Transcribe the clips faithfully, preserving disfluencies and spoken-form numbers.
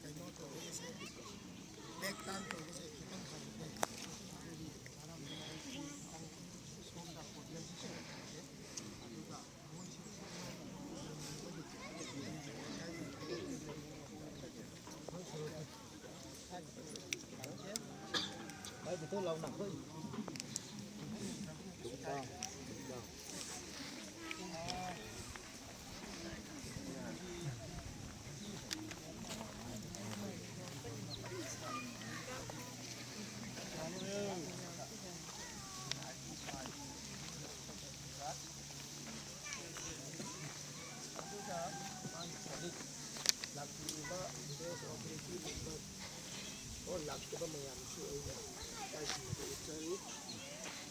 ꯀꯩꯅꯣ ꯇꯧꯔꯛꯏꯁꯦ, ꯕꯦꯛ ꯇꯥꯟ ꯇꯧꯕꯁꯦ ꯈꯤꯇꯪ ꯐꯔꯛꯅꯦ꯫ ꯑꯗꯨꯒꯤ ꯃꯔꯝꯗ ꯑꯩ ꯈꯤꯇꯪ ꯁꯣꯝꯗ ꯄ꯭ꯔꯣꯕ꯭ꯂꯦꯝꯁꯨ ꯁꯣꯜꯕ ꯇꯧꯒꯦ꯫ ꯑꯗꯨꯒ ꯃꯣꯏꯁꯨ ꯚꯥꯏ, ꯚꯤꯇꯣ ꯂꯥꯎ ꯅꯪ꯫ ꯑꯗꯨꯒ ꯃꯥꯒꯤ ꯀꯣꯂꯤꯛ ꯂꯥꯛꯄꯤꯔꯤꯕ ꯚꯤꯂꯦꯖ ꯑꯣꯊꯣꯔꯤꯇꯤ ꯃꯦꯝꯕꯔ ꯑꯣ ꯂꯥꯛꯇꯕ ꯃꯌꯥꯝꯁꯨ ꯑꯩꯅ ꯏꯀꯥꯏ ꯈꯨꯝꯅꯕ ꯎꯠꯆꯔꯤ꯫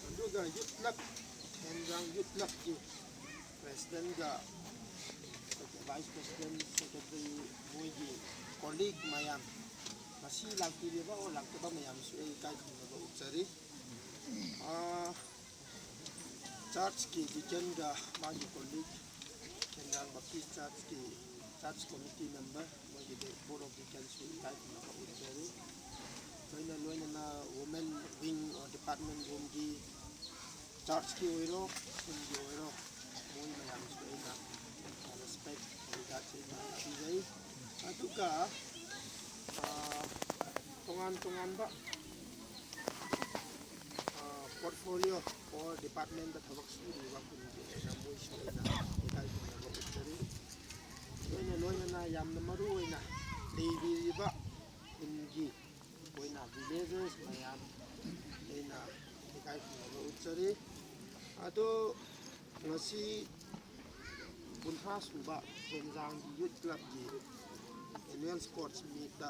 ꯑꯗꯨꯒ ꯌꯨꯠ ꯀ꯭ꯂꯕ, ꯁꯦꯟꯗ꯭ꯔꯥꯡ ꯌꯨꯠ ꯀ꯭ꯂꯕꯀꯤ ꯄ꯭ꯔꯦꯁꯤꯗꯦꯟꯒ ꯚꯥꯏꯁ ꯄ꯭ꯔꯦꯁꯤꯗꯦꯟ, ꯁꯦꯀ꯭ꯔꯦꯇꯔꯤ, ꯃꯣꯏꯒꯤ ꯀꯣꯂꯤꯛ ꯃꯌꯥꯝ, ꯉꯁꯤ ꯂꯥꯛꯄꯤꯔꯤꯕ ꯑꯣꯔ ꯂꯥꯛꯇꯕ ꯃꯌꯥꯝꯁꯨ ꯑꯩ ꯏꯀꯥꯏ ꯈꯨꯝꯅꯕ ꯎꯠꯆꯔꯤ꯫ ꯑꯥ, ꯆꯔꯆꯀꯤ ꯗꯤꯀꯟꯒ ꯃꯥꯒꯤ ꯀꯣꯂꯤꯛ, ꯁꯦꯟꯗ꯭ꯔꯥꯡ ꯕꯞꯇꯤꯁ ꯆꯔꯆꯀꯤ ꯆꯔꯆ ꯀꯣꯃꯤꯇꯤ ꯃꯦꯝꯕꯔ, ꯃꯣꯏꯒꯤ ꯕꯣꯔꯗ ꯑꯣꯐ ꯗꯤꯀꯟꯁꯨ ꯏꯀꯥꯏ ꯈꯨꯝꯅꯕ ꯎꯠꯆꯔꯤ꯫ ꯂꯣꯏꯅ ꯂꯣꯏꯅꯅ ꯋꯨꯃꯦꯟ ꯋꯤꯡ ꯑꯣꯔ ꯗꯤꯄꯥꯔꯠꯃꯦꯟ ꯔꯨꯝꯒꯤ ꯆꯔꯆꯀꯤ ꯑꯣꯏꯔꯣ, ꯁ꯭ꯀꯨꯜꯒꯤ ꯑꯣꯏꯔꯣ, ꯃꯣꯏ ꯃꯌꯥꯝꯁꯨ ꯑꯩꯅ ꯔꯦꯁꯄꯦꯛ, ꯔꯤꯒꯥꯔꯗꯁ ꯑꯩꯅ ꯄꯤꯖꯩ꯫ ꯑꯗꯨꯒ, ꯑꯥ, ꯇꯣꯉꯥꯟ ꯇꯣꯉꯥꯟꯕ, ꯑꯥ, ꯄꯣꯔꯠꯐꯣꯂꯤꯑꯣ ꯑꯣꯔ ꯗꯤꯄꯥꯔꯠꯃꯦꯟꯗ ꯊꯕꯛ ꯁꯨꯔꯤꯕ ꯈꯨꯟꯒꯤ ꯑꯣꯏꯅ ꯃꯣꯏꯁꯨ ꯑꯩꯅ ꯏꯀꯥꯏ ꯈꯨꯝꯅꯕ ꯎꯠꯆꯔꯤ꯫ ꯂꯣꯏꯅ ꯂꯣꯏꯅꯅ ꯌꯥꯝꯅ ꯃꯔꯨ ꯑꯣꯏꯅ ꯂꯩꯕꯤꯔꯤꯕ ꯈꯨꯟꯒꯤ ꯑꯣꯏꯅ ꯚꯤꯂꯦꯖꯔꯁ ꯃꯌꯥꯝ ꯑꯩꯅ ꯏꯀꯥꯏ ꯈꯨꯝꯅꯕ ꯎꯠꯆꯔꯤ꯫ ꯑꯗꯣ ꯉꯁꯤ ꯀꯨꯟꯊ꯭ꯔꯥ ꯁꯨꯕ ꯁꯦꯟꯖꯥꯡꯒꯤ ꯌꯨꯠ ꯀ꯭ꯂꯕꯀꯤ ꯑꯦꯅꯨꯋꯦꯜ ꯁ꯭ꯄꯣꯔꯠꯁ ꯃꯤꯠꯇ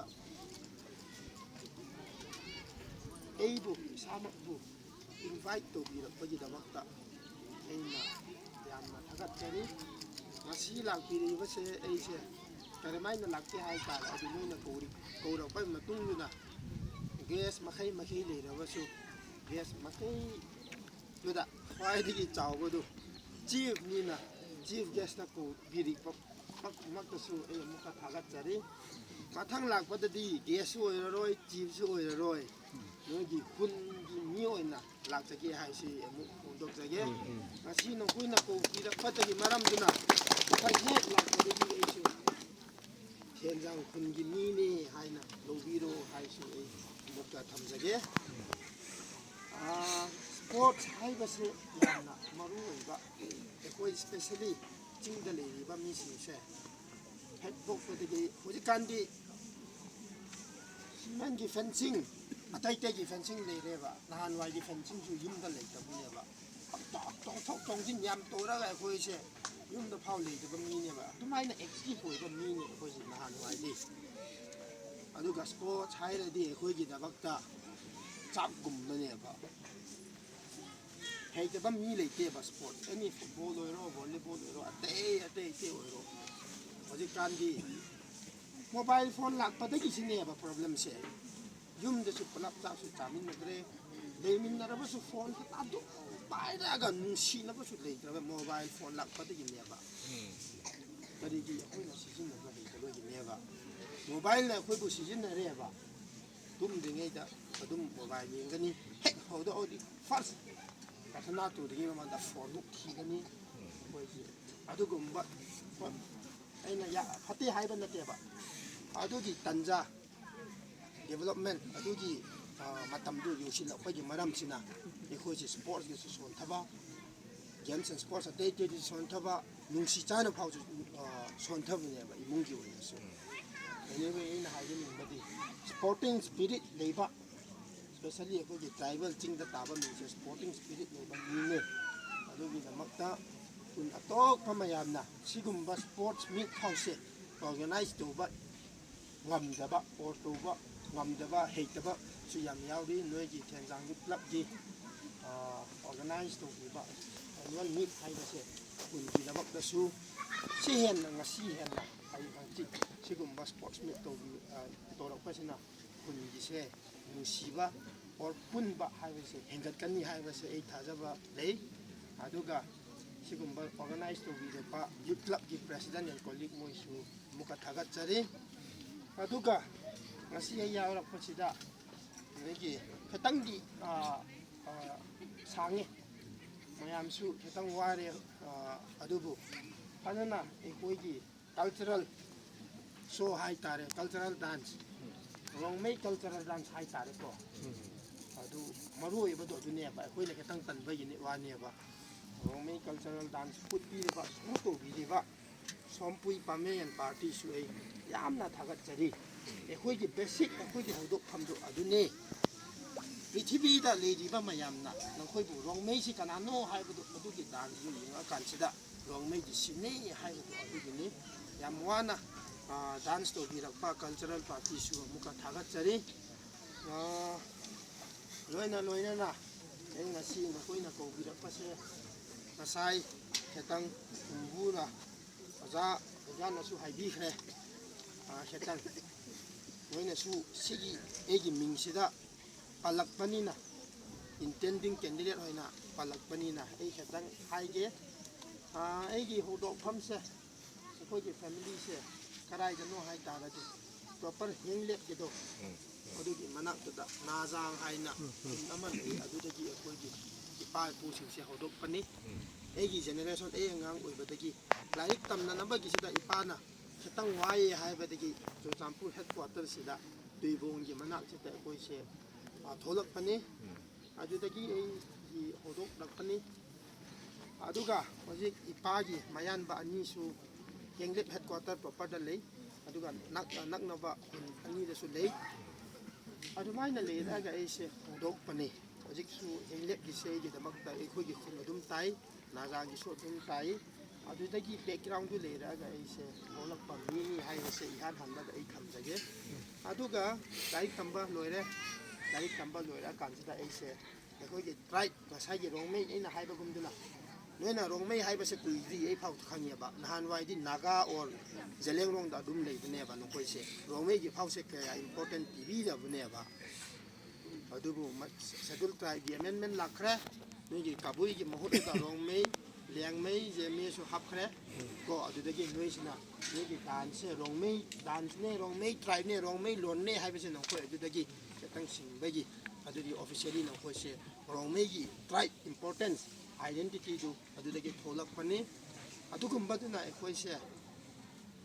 ꯑꯩꯕꯨ ꯏꯁꯥꯃꯛꯄꯨ ꯏꯟꯚꯥꯏꯠ ꯇꯧꯕꯤꯔꯛꯄꯒꯤꯗꯃꯛꯇ ꯑꯩꯅ ꯌꯥꯝꯅ ꯊꯥꯒꯠꯆꯔꯤ꯫ ꯉꯁꯤ ꯂꯥꯛꯄꯤꯔꯤꯕꯁꯦ ꯑꯩꯁꯦ ꯀꯔꯝꯍꯥꯏꯅ ꯂꯥꯛꯀꯦ ꯍꯥꯏ ꯇꯥꯔꯒꯗꯤ, ꯅꯣꯏꯅ ꯀꯧꯔꯤ-, ꯀꯧꯔꯛꯄꯒꯤ ꯃꯇꯨꯡꯗꯨꯗ ꯒꯦꯁ ꯃꯈꯩ ꯃꯈꯩ ꯂꯩꯔꯕꯁꯨ, ꯒꯦꯁ ꯃꯈꯩꯗꯨꯗ ꯈ꯭ꯋꯥꯏꯗꯒꯤ ꯆꯥꯎꯕꯗꯨ ꯆꯤꯐꯅꯤꯅ ꯆꯤꯐ ꯒꯦꯁꯇ ꯀꯧꯕꯤꯔꯛꯄꯃꯛꯇꯁꯨ ꯑꯩ ꯑꯃꯨꯛꯀ ꯊꯥꯒꯠꯆꯔꯤ꯫ ꯃꯊꯪ ꯂꯥꯛꯄꯗꯗꯤ ꯒꯦꯁꯁꯨ ꯑꯣꯏꯔꯔꯣꯏ, ꯆꯤꯐꯁꯨ ꯑꯣꯏꯔꯔꯣꯏ, ꯅꯣꯏꯒꯤ ꯈꯨꯟꯒꯤ ꯃꯤ ꯑꯣꯏꯅ ꯂꯥꯛꯆꯒꯦ ꯍꯥꯏꯁꯤ ꯑꯃꯨꯛ ꯐꯣꯡꯗꯣꯛꯆꯒꯦ꯫ ꯉꯁꯤ ꯅꯈꯣꯏꯅ ꯀꯧꯕꯤꯔꯛꯄꯗꯒꯤ ꯃꯔꯝꯗꯨꯅ ꯉꯁꯥꯏ ꯍꯦꯛ ꯂꯥꯛꯄꯗꯒꯤ ꯑꯩꯁꯨ ꯊꯦꯟꯖꯥꯡ ꯈꯨꯟꯒꯤ ꯃꯤꯅꯤ ꯍꯥꯏꯅ ꯂꯧꯕꯤꯔꯣ ꯍꯥꯏꯁꯨ ꯑꯩ ꯑꯃꯨꯛꯀ ꯊꯝꯖꯒꯦ꯫ ꯁ꯭ꯄꯣꯔꯠꯁ ꯍꯥꯏꯕꯁꯦ ꯌꯥꯝꯅ ꯃꯔꯨ ꯑꯣꯏꯕ, ꯑꯩꯈꯣꯏ ꯏꯁꯄꯦꯁꯦꯜꯂꯤ ꯆꯤꯡꯗ ꯂꯩꯔꯤꯕ ꯃꯤꯁꯤꯡꯁꯦ ꯍꯦꯛ ꯄꯣꯛꯄꯗꯒꯤ ꯍꯧꯖꯤꯛꯀꯥꯟꯗꯤ ꯁꯤꯃꯦꯟꯒꯤ ꯐꯦꯟꯁꯤꯡ, ꯑꯇꯩ ꯑꯇꯩꯒꯤ ꯐꯦꯟꯁꯤꯡ ꯂꯩꯔꯦꯕ꯫ ꯅꯍꯥꯟꯋꯥꯏꯒꯤ ꯐꯦꯟꯁꯤꯡꯁꯨ ꯌꯨꯝꯗ ꯂꯩꯇꯕꯅꯦꯕ꯫ ꯆꯣꯡꯊꯣꯛ ꯆꯣꯡꯁꯤꯟ ꯌꯥꯝ ꯇꯧꯔꯒ ꯑꯩꯈꯣꯏꯁꯦ ꯌꯨꯝꯗ ꯐꯥꯎ ꯂꯩꯇꯕ ꯃꯤꯅꯦꯕ꯫ ꯑꯗꯨꯃꯥꯏꯅ ꯑꯦꯛꯇꯤꯚ ꯑꯣꯏꯕ ꯃꯤꯅꯦ ꯑꯩꯈꯣꯏꯁꯦ ꯅꯍꯥꯟꯋꯥꯏꯗꯤ꯫ ꯑꯗꯨꯒ ꯁ꯭ꯄꯣꯔꯠꯁ ꯍꯥꯏꯔꯗꯤ ꯑꯩꯈꯣꯏꯒꯤꯗꯃꯛꯇ ꯆꯥꯛꯀꯨꯝꯕꯅꯦꯕ꯫ ꯍꯩꯇꯕ ꯃꯤ ꯂꯩꯇꯦꯕ ꯁ꯭ꯄꯣꯔꯠꯁ, ꯑꯦꯅꯤ ꯐꯨꯠꯕꯣꯜ ꯑꯣꯏꯔꯣ, ꯚꯣꯂꯤꯕꯣꯜ ꯑꯣꯏꯔꯣ, ꯑꯇꯩ ꯑꯇꯩ ꯑꯇꯩ ꯑꯣꯏꯔꯣ꯫ ꯍꯧꯖꯤꯛꯀꯥꯟꯗꯤ ꯃꯣꯕꯥꯏꯜ ꯐꯣꯟ ꯂꯥꯛꯄꯗꯒꯤ ꯁꯤꯅꯦꯕ ꯄ꯭ꯔꯣꯕ꯭ꯂꯦꯝꯁꯦ꯫ ꯌꯨꯝꯗꯁꯨ ꯄꯨꯂꯞ ꯆꯥꯛꯁꯨ ꯆꯥꯃꯤꯟꯅꯗ꯭ꯔꯦ, ꯂꯩꯃꯤꯟꯅꯔꯕꯁꯨ ꯐꯣꯟ ꯈꯛꯇ ꯑꯗꯨꯝ ꯄꯥꯏꯔꯛꯑꯒ ꯅꯨꯡꯁꯤꯅꯕꯁꯨ ꯂꯩꯇ꯭ꯔꯕ ꯃꯣꯕꯥꯏꯜ ꯐꯣꯟ ꯂꯥꯛꯄꯗꯒꯤꯅꯦꯕ꯫ ꯀꯔꯤꯒꯤ ꯑꯩꯈꯣꯏꯅ ꯁꯤꯖꯤꯟꯅꯕ ꯍꯩꯇꯕꯒꯤꯅꯦꯕ꯫ ꯃꯣꯕꯥꯏꯜꯅ ꯑꯩꯈꯣꯏꯕꯨ ꯁꯤꯖꯤꯟꯅꯔꯦꯕ꯫ ꯇꯨꯝꯗ꯭ꯔꯤꯉꯩꯗ ꯑꯗꯨꯝ ꯃꯣꯕꯥꯏꯜ ꯌꯦꯡꯒꯅꯤ, ꯍꯦꯛ ꯍꯧꯗꯣꯛꯑꯗꯤ ꯐꯥꯔꯁ ꯄ꯭ꯔꯊꯅꯥ ꯇꯧꯗ꯭ꯔꯤꯉꯩ ꯃꯃꯥꯡꯗ ꯐꯣꯟꯗꯨ ꯊꯤꯒꯅꯤ꯫ ꯑꯩꯈꯣꯏꯁꯦ ꯑꯗꯨꯒꯨꯝꯕ, ꯍꯣꯏ, ꯑꯩꯅ ꯌꯥ-, ꯐꯠꯇꯦ ꯍꯥꯏꯕ ꯅꯠꯇꯦꯕ꯫ ꯑꯗꯨꯒꯤ ꯇꯟꯖꯥ, ꯗꯤꯕꯂꯞꯃꯦꯟ ꯑꯗꯨꯒꯤ, ꯑ, ꯃꯇꯝꯗꯨ ꯌꯧꯁꯤꯜꯂꯛꯄꯒꯤ ꯃꯔꯝꯁꯤꯅ ꯑꯩꯈꯣꯏꯁꯦ ꯁ꯭ꯄꯣꯔꯠꯁꯀꯤꯁꯨ ꯁꯣꯟꯊꯕ, ꯒꯦꯝꯁ ꯑꯦꯟ ꯁ꯭ꯄꯣꯔꯠꯁ ꯑꯇꯩ ꯑꯇꯩꯗꯁꯨ ꯁꯣꯟꯊꯕ, ꯅꯨꯡꯁꯤ ꯆꯥꯅ ꯐꯥꯎꯁꯨ, ꯑ, ꯁꯣꯟꯊꯕꯅꯦꯕ ꯏꯃꯨꯡꯒꯤ ꯑꯣꯏꯅꯁꯨ꯫ Anyway, ꯑꯩꯅ ꯍꯥꯏꯖꯅꯤꯡꯕꯗꯤ ꯁ꯭ꯄꯣꯔꯇꯤꯡ ꯁ꯭ꯄꯤꯔꯤꯠ ꯂꯩꯕ, ꯏꯁꯄꯦꯁꯦꯜꯂꯤ ꯑꯩꯈꯣꯏꯒꯤ ꯇ꯭ꯔꯥꯏꯕꯦꯜ ꯆꯤꯡꯗ ꯇꯥꯕ ꯃꯤꯁꯦ ꯁ꯭ꯄꯣꯔꯇꯤꯡ ꯁ꯭ꯄꯤꯔꯤꯠ ꯂꯩꯕ ꯃꯤꯅꯦ꯫ ꯑꯗꯨꯒꯤꯗꯃꯛꯇ ꯈꯨꯟ ꯑꯇꯣꯞꯄ ꯃꯌꯥꯝꯅ ꯁꯤꯒꯨꯝꯕ ꯁ꯭ꯄꯣꯔꯠꯁ ꯃꯤꯠ ꯍꯥꯎꯁꯁꯦ ꯑꯣꯔꯒꯅꯥꯏꯖ ꯇꯧꯕ ꯉꯝꯗꯕ, ꯑꯣꯔ ꯇꯧꯕ ꯉꯝꯗꯕ, ꯍꯩꯇꯕꯁꯨ ꯌꯥꯝ ꯌꯥꯎꯔꯤ꯫ ꯅꯣꯏꯒꯤ ꯊꯦꯟꯖꯥꯡ ꯌꯨꯠ ꯀ꯭ꯂꯕꯀꯤ, ꯑ, ꯑꯣꯔꯒꯅꯥꯏꯖ ꯇꯧꯕꯤꯕ ꯑꯦꯅꯨꯋꯦꯜ ꯃꯤꯠ ꯍꯥꯏꯕꯁꯦ ꯈꯨꯟꯒꯤꯗꯃꯛꯇꯁꯨ ꯁꯤ ꯍꯦꯟꯅ, ꯉꯁꯤ ꯍꯦꯟꯅ ꯍꯌꯦꯡ ꯍꯪꯆꯤꯠ ꯁꯤꯒꯨꯝꯕ ꯁ꯭ꯄꯣꯔꯠꯁ ꯃꯤꯠ ꯇꯧꯕꯤ-, ꯑ, ꯇꯧꯔꯛꯄꯁꯤꯅ ꯈꯨꯟꯒꯤꯁꯦ ꯅꯨꯡꯁꯤꯕ ꯑꯣꯔ ꯄꯨꯟꯕ ꯍꯥꯏꯕꯁꯦ ꯍꯦꯟꯒꯠꯀꯅꯤ ꯍꯥꯏꯕꯁꯦ ꯑꯩ ꯊꯥꯖꯕ ꯂꯩ꯫ ꯑꯗꯨꯒ ꯁꯤꯒꯨꯝꯕ organize ꯇꯧꯕꯤꯔꯛꯄ youth clubꯀꯤ president and colleague ꯃꯣꯏꯁꯨ ꯑꯃꯨꯛꯀ ꯊꯥꯒꯠꯆꯔꯤ꯫ ꯑꯗꯨꯒ ꯉꯁꯤ ꯑꯩ ꯌꯥꯎꯔꯛꯄꯁꯤꯗ ꯑꯩꯈꯣꯏꯒꯤ ꯈꯤꯇꯪꯗꯤ, ꯑ, ꯑ, ꯁꯥꯡꯉꯤ, ꯃꯌꯥꯝꯁꯨ ꯈꯤꯇꯪ ꯋꯥꯔꯦ, ꯑ, ꯑꯗꯨꯕꯨ ꯐꯖꯅ ꯑꯩꯈꯣꯏꯒꯤ cultural show ꯍꯥꯏꯇꯥꯔꯦ, cultural dance, Rongmei cultural dance ꯍꯥꯏꯇꯥꯔꯦꯀꯣ꯫ ꯑꯗꯨ ꯃꯔꯨ ꯑꯣꯏꯕꯗꯣ ꯑꯗꯨꯅꯦꯕ, ꯑꯩꯈꯣꯏꯅ ꯈꯤꯇꯪ ꯇꯟꯕꯒꯤꯅꯤ ꯋꯥꯅꯦꯕ꯫ Rongmei cultural dance ꯎꯠꯄꯤꯔꯤꯕ, support ꯇꯧꯕꯤꯔꯤꯕ ꯁꯣꯝꯄꯨꯏ ꯄꯥꯃꯦ and partyꯁꯨ ꯑꯩ ꯌꯥꯝꯅ ꯊꯥꯒꯠꯆꯔꯤ꯫ ꯑꯩꯈꯣꯏꯒꯤ basic, ꯑꯩꯈꯣꯏꯒꯤ ꯍꯧꯗꯣꯛꯐꯝꯗꯣ ꯑꯗꯨꯅꯦ꯫ ꯄ꯭ꯔꯤꯊꯤꯕꯤꯗ ꯂꯩꯔꯤꯕ ꯃꯌꯥꯝꯅ ꯅꯈꯣꯏꯕꯨ ꯔꯣꯡꯃꯩꯁꯤ ꯀꯅꯥꯅꯣ ꯍꯥꯏꯕꯗꯨ ꯑꯗꯨꯒꯤ danceꯗꯨ ꯌꯦꯡꯉꯀꯥꯟꯁꯤꯗ ꯔꯣꯡꯃꯩꯒꯤ ꯁꯤꯅꯤ ꯍꯥꯏꯕꯗꯨ ꯑꯗꯨꯒꯤꯅꯤ꯫ ꯌꯥꯝ ꯋꯥꯅ, ꯑ, dance ꯇꯧꯕꯤꯔꯛꯄ cultural partyꯁꯨ ꯑꯃꯨꯛꯀ ꯊꯥꯒꯠꯆꯔꯤ꯫ ꯑ, ꯂꯣꯏꯅ ꯂꯣꯏꯅꯅ ꯑꯩ ꯉꯁꯤ ꯅꯈꯣꯏꯅ ꯀꯧꯕꯤꯔꯛꯄꯁꯦ ꯉꯁꯥꯏ ꯈꯤꯇꯪ ꯌꯨꯝꯕꯨꯅ ꯑꯣꯖꯥ, ꯑꯣꯖꯥꯅꯁꯨ ꯍꯥꯏꯕꯤꯈ꯭ꯔꯦ꯫ ꯑ, ꯈꯤꯇꯪ ꯅꯣꯏꯅꯁꯨ ꯁꯤꯒꯤ ꯑꯩꯒꯤ ꯃꯤꯡꯁꯤꯗ ꯄꯜꯂꯛꯄꯅꯤꯅ, intending candidate ꯑꯣꯏꯅ ꯄꯜꯂꯛꯄꯅꯤꯅ ꯑꯩ ꯈꯤꯇꯪ ꯍꯥꯏꯒꯦ꯫ ꯑ, ꯑꯩꯒꯤ ꯍꯧꯗꯣꯛꯐꯝꯁꯦ ꯑꯩꯈꯣꯏꯒꯤ familyꯁꯦ ꯀꯗꯥꯏꯗꯅꯣ ꯍꯥꯏ ꯇꯥꯔꯗꯤ proper ꯍꯦꯡꯂꯦꯞꯀꯤꯗꯣ, ꯑꯗꯨꯒꯤ ꯃꯅꯥꯛꯇꯨꯗ ꯅꯥꯖꯥꯡ ꯍꯥꯏꯅ ꯈꯨꯟ ꯑꯃ ꯂꯩ꯫ ꯑꯗꯨꯗꯒꯤ ꯑꯩꯈꯣꯏꯒꯤ ꯏꯄꯥ ꯏꯄꯨꯁꯤꯡꯁꯦ ꯍꯧꯗꯣꯛꯄꯅꯤ꯫ ꯑꯩꯒꯤ generation, ꯑꯩ ꯑꯉꯥꯡ ꯑꯣꯏꯕꯗꯒꯤ ꯂꯥꯏꯔꯤꯛ ꯇꯝꯅꯅꯕꯒꯤꯁꯤꯗ ꯏꯄꯥꯅ ꯈꯤꯇꯪ ꯋꯥꯏꯌꯦ ꯍꯥꯏꯕꯗꯒꯤ ꯆꯨꯔꯆꯥꯟꯄꯨꯔ headquarterꯁꯤꯗ ꯇꯨꯏꯕꯣꯡꯒꯤ ꯃꯅꯥꯛꯁꯤꯗ ꯑꯩꯈꯣꯏꯁꯦ, ꯑ, ꯊꯣꯛꯂꯛꯄꯅꯤ꯫ ꯑꯗꯨꯗꯒꯤ ꯑꯩꯒꯤ ꯍꯧꯗꯣꯛꯂꯛꯄꯅꯤ꯫ ꯑꯗꯨꯒ ꯍꯧꯖꯤꯛ ꯏꯄꯥꯒꯤ ꯃꯌꯥꯟꯕ ꯑꯅꯤꯁꯨ ꯍꯦꯡꯂꯦꯞ headquarter properꯗ ꯂꯩ, ꯑꯗꯨꯒ ꯅꯛ-, ꯅꯛꯅꯕ ꯈꯨꯟ ꯑꯅꯤꯗꯁꯨ ꯂꯩ꯫ ꯑꯗꯨꯃꯥꯏꯅ ꯂꯩꯔꯛꯑꯒ ꯑꯩꯁꯦ ꯍꯧꯗꯣꯛꯄꯅꯤ꯫ ꯍꯧꯖꯤꯛꯁꯨ ꯍꯦꯡꯂꯦꯞꯀꯤꯁꯦ ꯑꯩꯒꯤꯗꯃꯛꯇ ꯑꯩꯈꯣꯏꯒꯤ ꯈꯨꯟ ꯑꯗꯨꯝ ꯇꯥꯏ, ꯅꯥꯒꯥꯒꯤꯁꯨ ꯑꯗꯨꯝ ꯇꯥꯏ꯫ ꯑꯗꯨꯗꯒꯤ backgroundꯗꯨ ꯂꯩꯔꯛꯑꯒ ꯑꯩꯁꯦ ꯍꯧꯔꯛꯄ ꯃꯤꯅꯤ ꯍꯥꯏꯕꯁꯦ ꯏꯍꯥꯟ ꯍꯥꯟꯕꯗ ꯑꯩ ꯊꯝꯖꯒꯦ꯫ ꯑꯗꯨꯒ ꯂꯥꯏꯔꯤꯛ ꯇꯝꯕ ꯂꯣꯏꯔꯦ꯫ ꯂꯥꯏꯔꯤꯛ ꯇꯝꯕ ꯂꯣꯏꯔꯛꯑꯀꯥꯟꯁꯤꯗ ꯑꯩꯁꯦ ꯑꯩꯈꯣꯏꯒꯤ tribe, ꯉꯁꯥꯏꯒꯤ ꯔꯣꯡꯃꯩ ꯑꯩꯅ ꯍꯥꯏꯕꯒꯨꯝꯗꯨꯅ, ꯅꯣꯏꯅ ꯔꯣꯡꯃꯩ ꯍꯥꯏꯕꯁꯦ ꯀꯨꯏꯗ꯭ꯔꯤ ꯑꯩ ꯐꯥꯎ ꯈꯪꯉꯦꯕ꯫ ꯅꯍꯥꯟꯋꯥꯏꯗꯤ ꯅꯥꯒꯥ or ꯖꯦꯂꯦꯡꯔꯣꯡꯗ ꯑꯗꯨꯝ ꯂꯩꯕꯅꯦꯕ ꯅꯈꯣꯏꯁꯦ꯫ ꯔꯣꯡꯃꯩꯒꯤ ꯐꯥꯎꯁꯦ ꯀꯌꯥ important ꯄꯤꯕꯤꯗꯕꯅꯦꯕ꯫ ꯑꯗꯨꯕꯨ ꯃ-, Scheduled Tribeꯀꯤ amendment ꯂꯥꯛꯈ꯭ꯔꯦ꯫ ꯅꯣꯏꯒꯤ ꯀꯕꯨꯏꯒꯤ ꯃꯍꯨꯠꯇ ꯔꯣꯡꯃꯩ, ꯂꯦꯡꯃꯩ ꯖꯦꯃꯦꯁꯨ ꯍꯥꯞꯈ꯭ꯔꯦ꯫ ꯀꯣ, ꯑꯗꯨꯗꯒꯤ ꯅꯣꯏꯁꯤꯅ ꯅꯣꯏꯒꯤ ꯗꯥꯟꯁꯁꯦ ꯔꯣꯡꯃꯩ ꯗꯥꯟꯁꯅꯦ, ꯔꯣꯡꯃꯩ ꯇ꯭ꯔꯥꯏꯕꯅꯦ, ꯔꯣꯡꯃꯩ ꯂꯣꯟꯅꯦ ꯍꯥꯏꯕꯁꯦ ꯅꯈꯣꯏ ꯑꯗꯨꯗꯒꯤ ꯈꯤꯇꯪ ꯁꯤꯡꯕꯒꯤ, ꯑꯗꯨꯗꯤ ꯑꯣꯐꯤꯁꯤꯌꯦꯜꯂꯤ ꯅꯈꯣꯏꯁꯦ ꯔꯣꯡꯃꯩꯒꯤ ꯇ꯭ꯔꯥꯏꯕ ꯏꯝꯄꯣꯔꯇꯦꯟꯁ, ꯑꯥꯏꯗꯦꯟꯇꯤꯇꯤꯗꯨ ꯑꯗꯨꯗꯒꯤ ꯊꯣꯛꯂꯛꯄꯅꯤ꯫ ꯑꯗꯨꯒꯨꯝꯕꯗꯨꯅ ꯑꯩꯈꯣꯏꯁꯦ,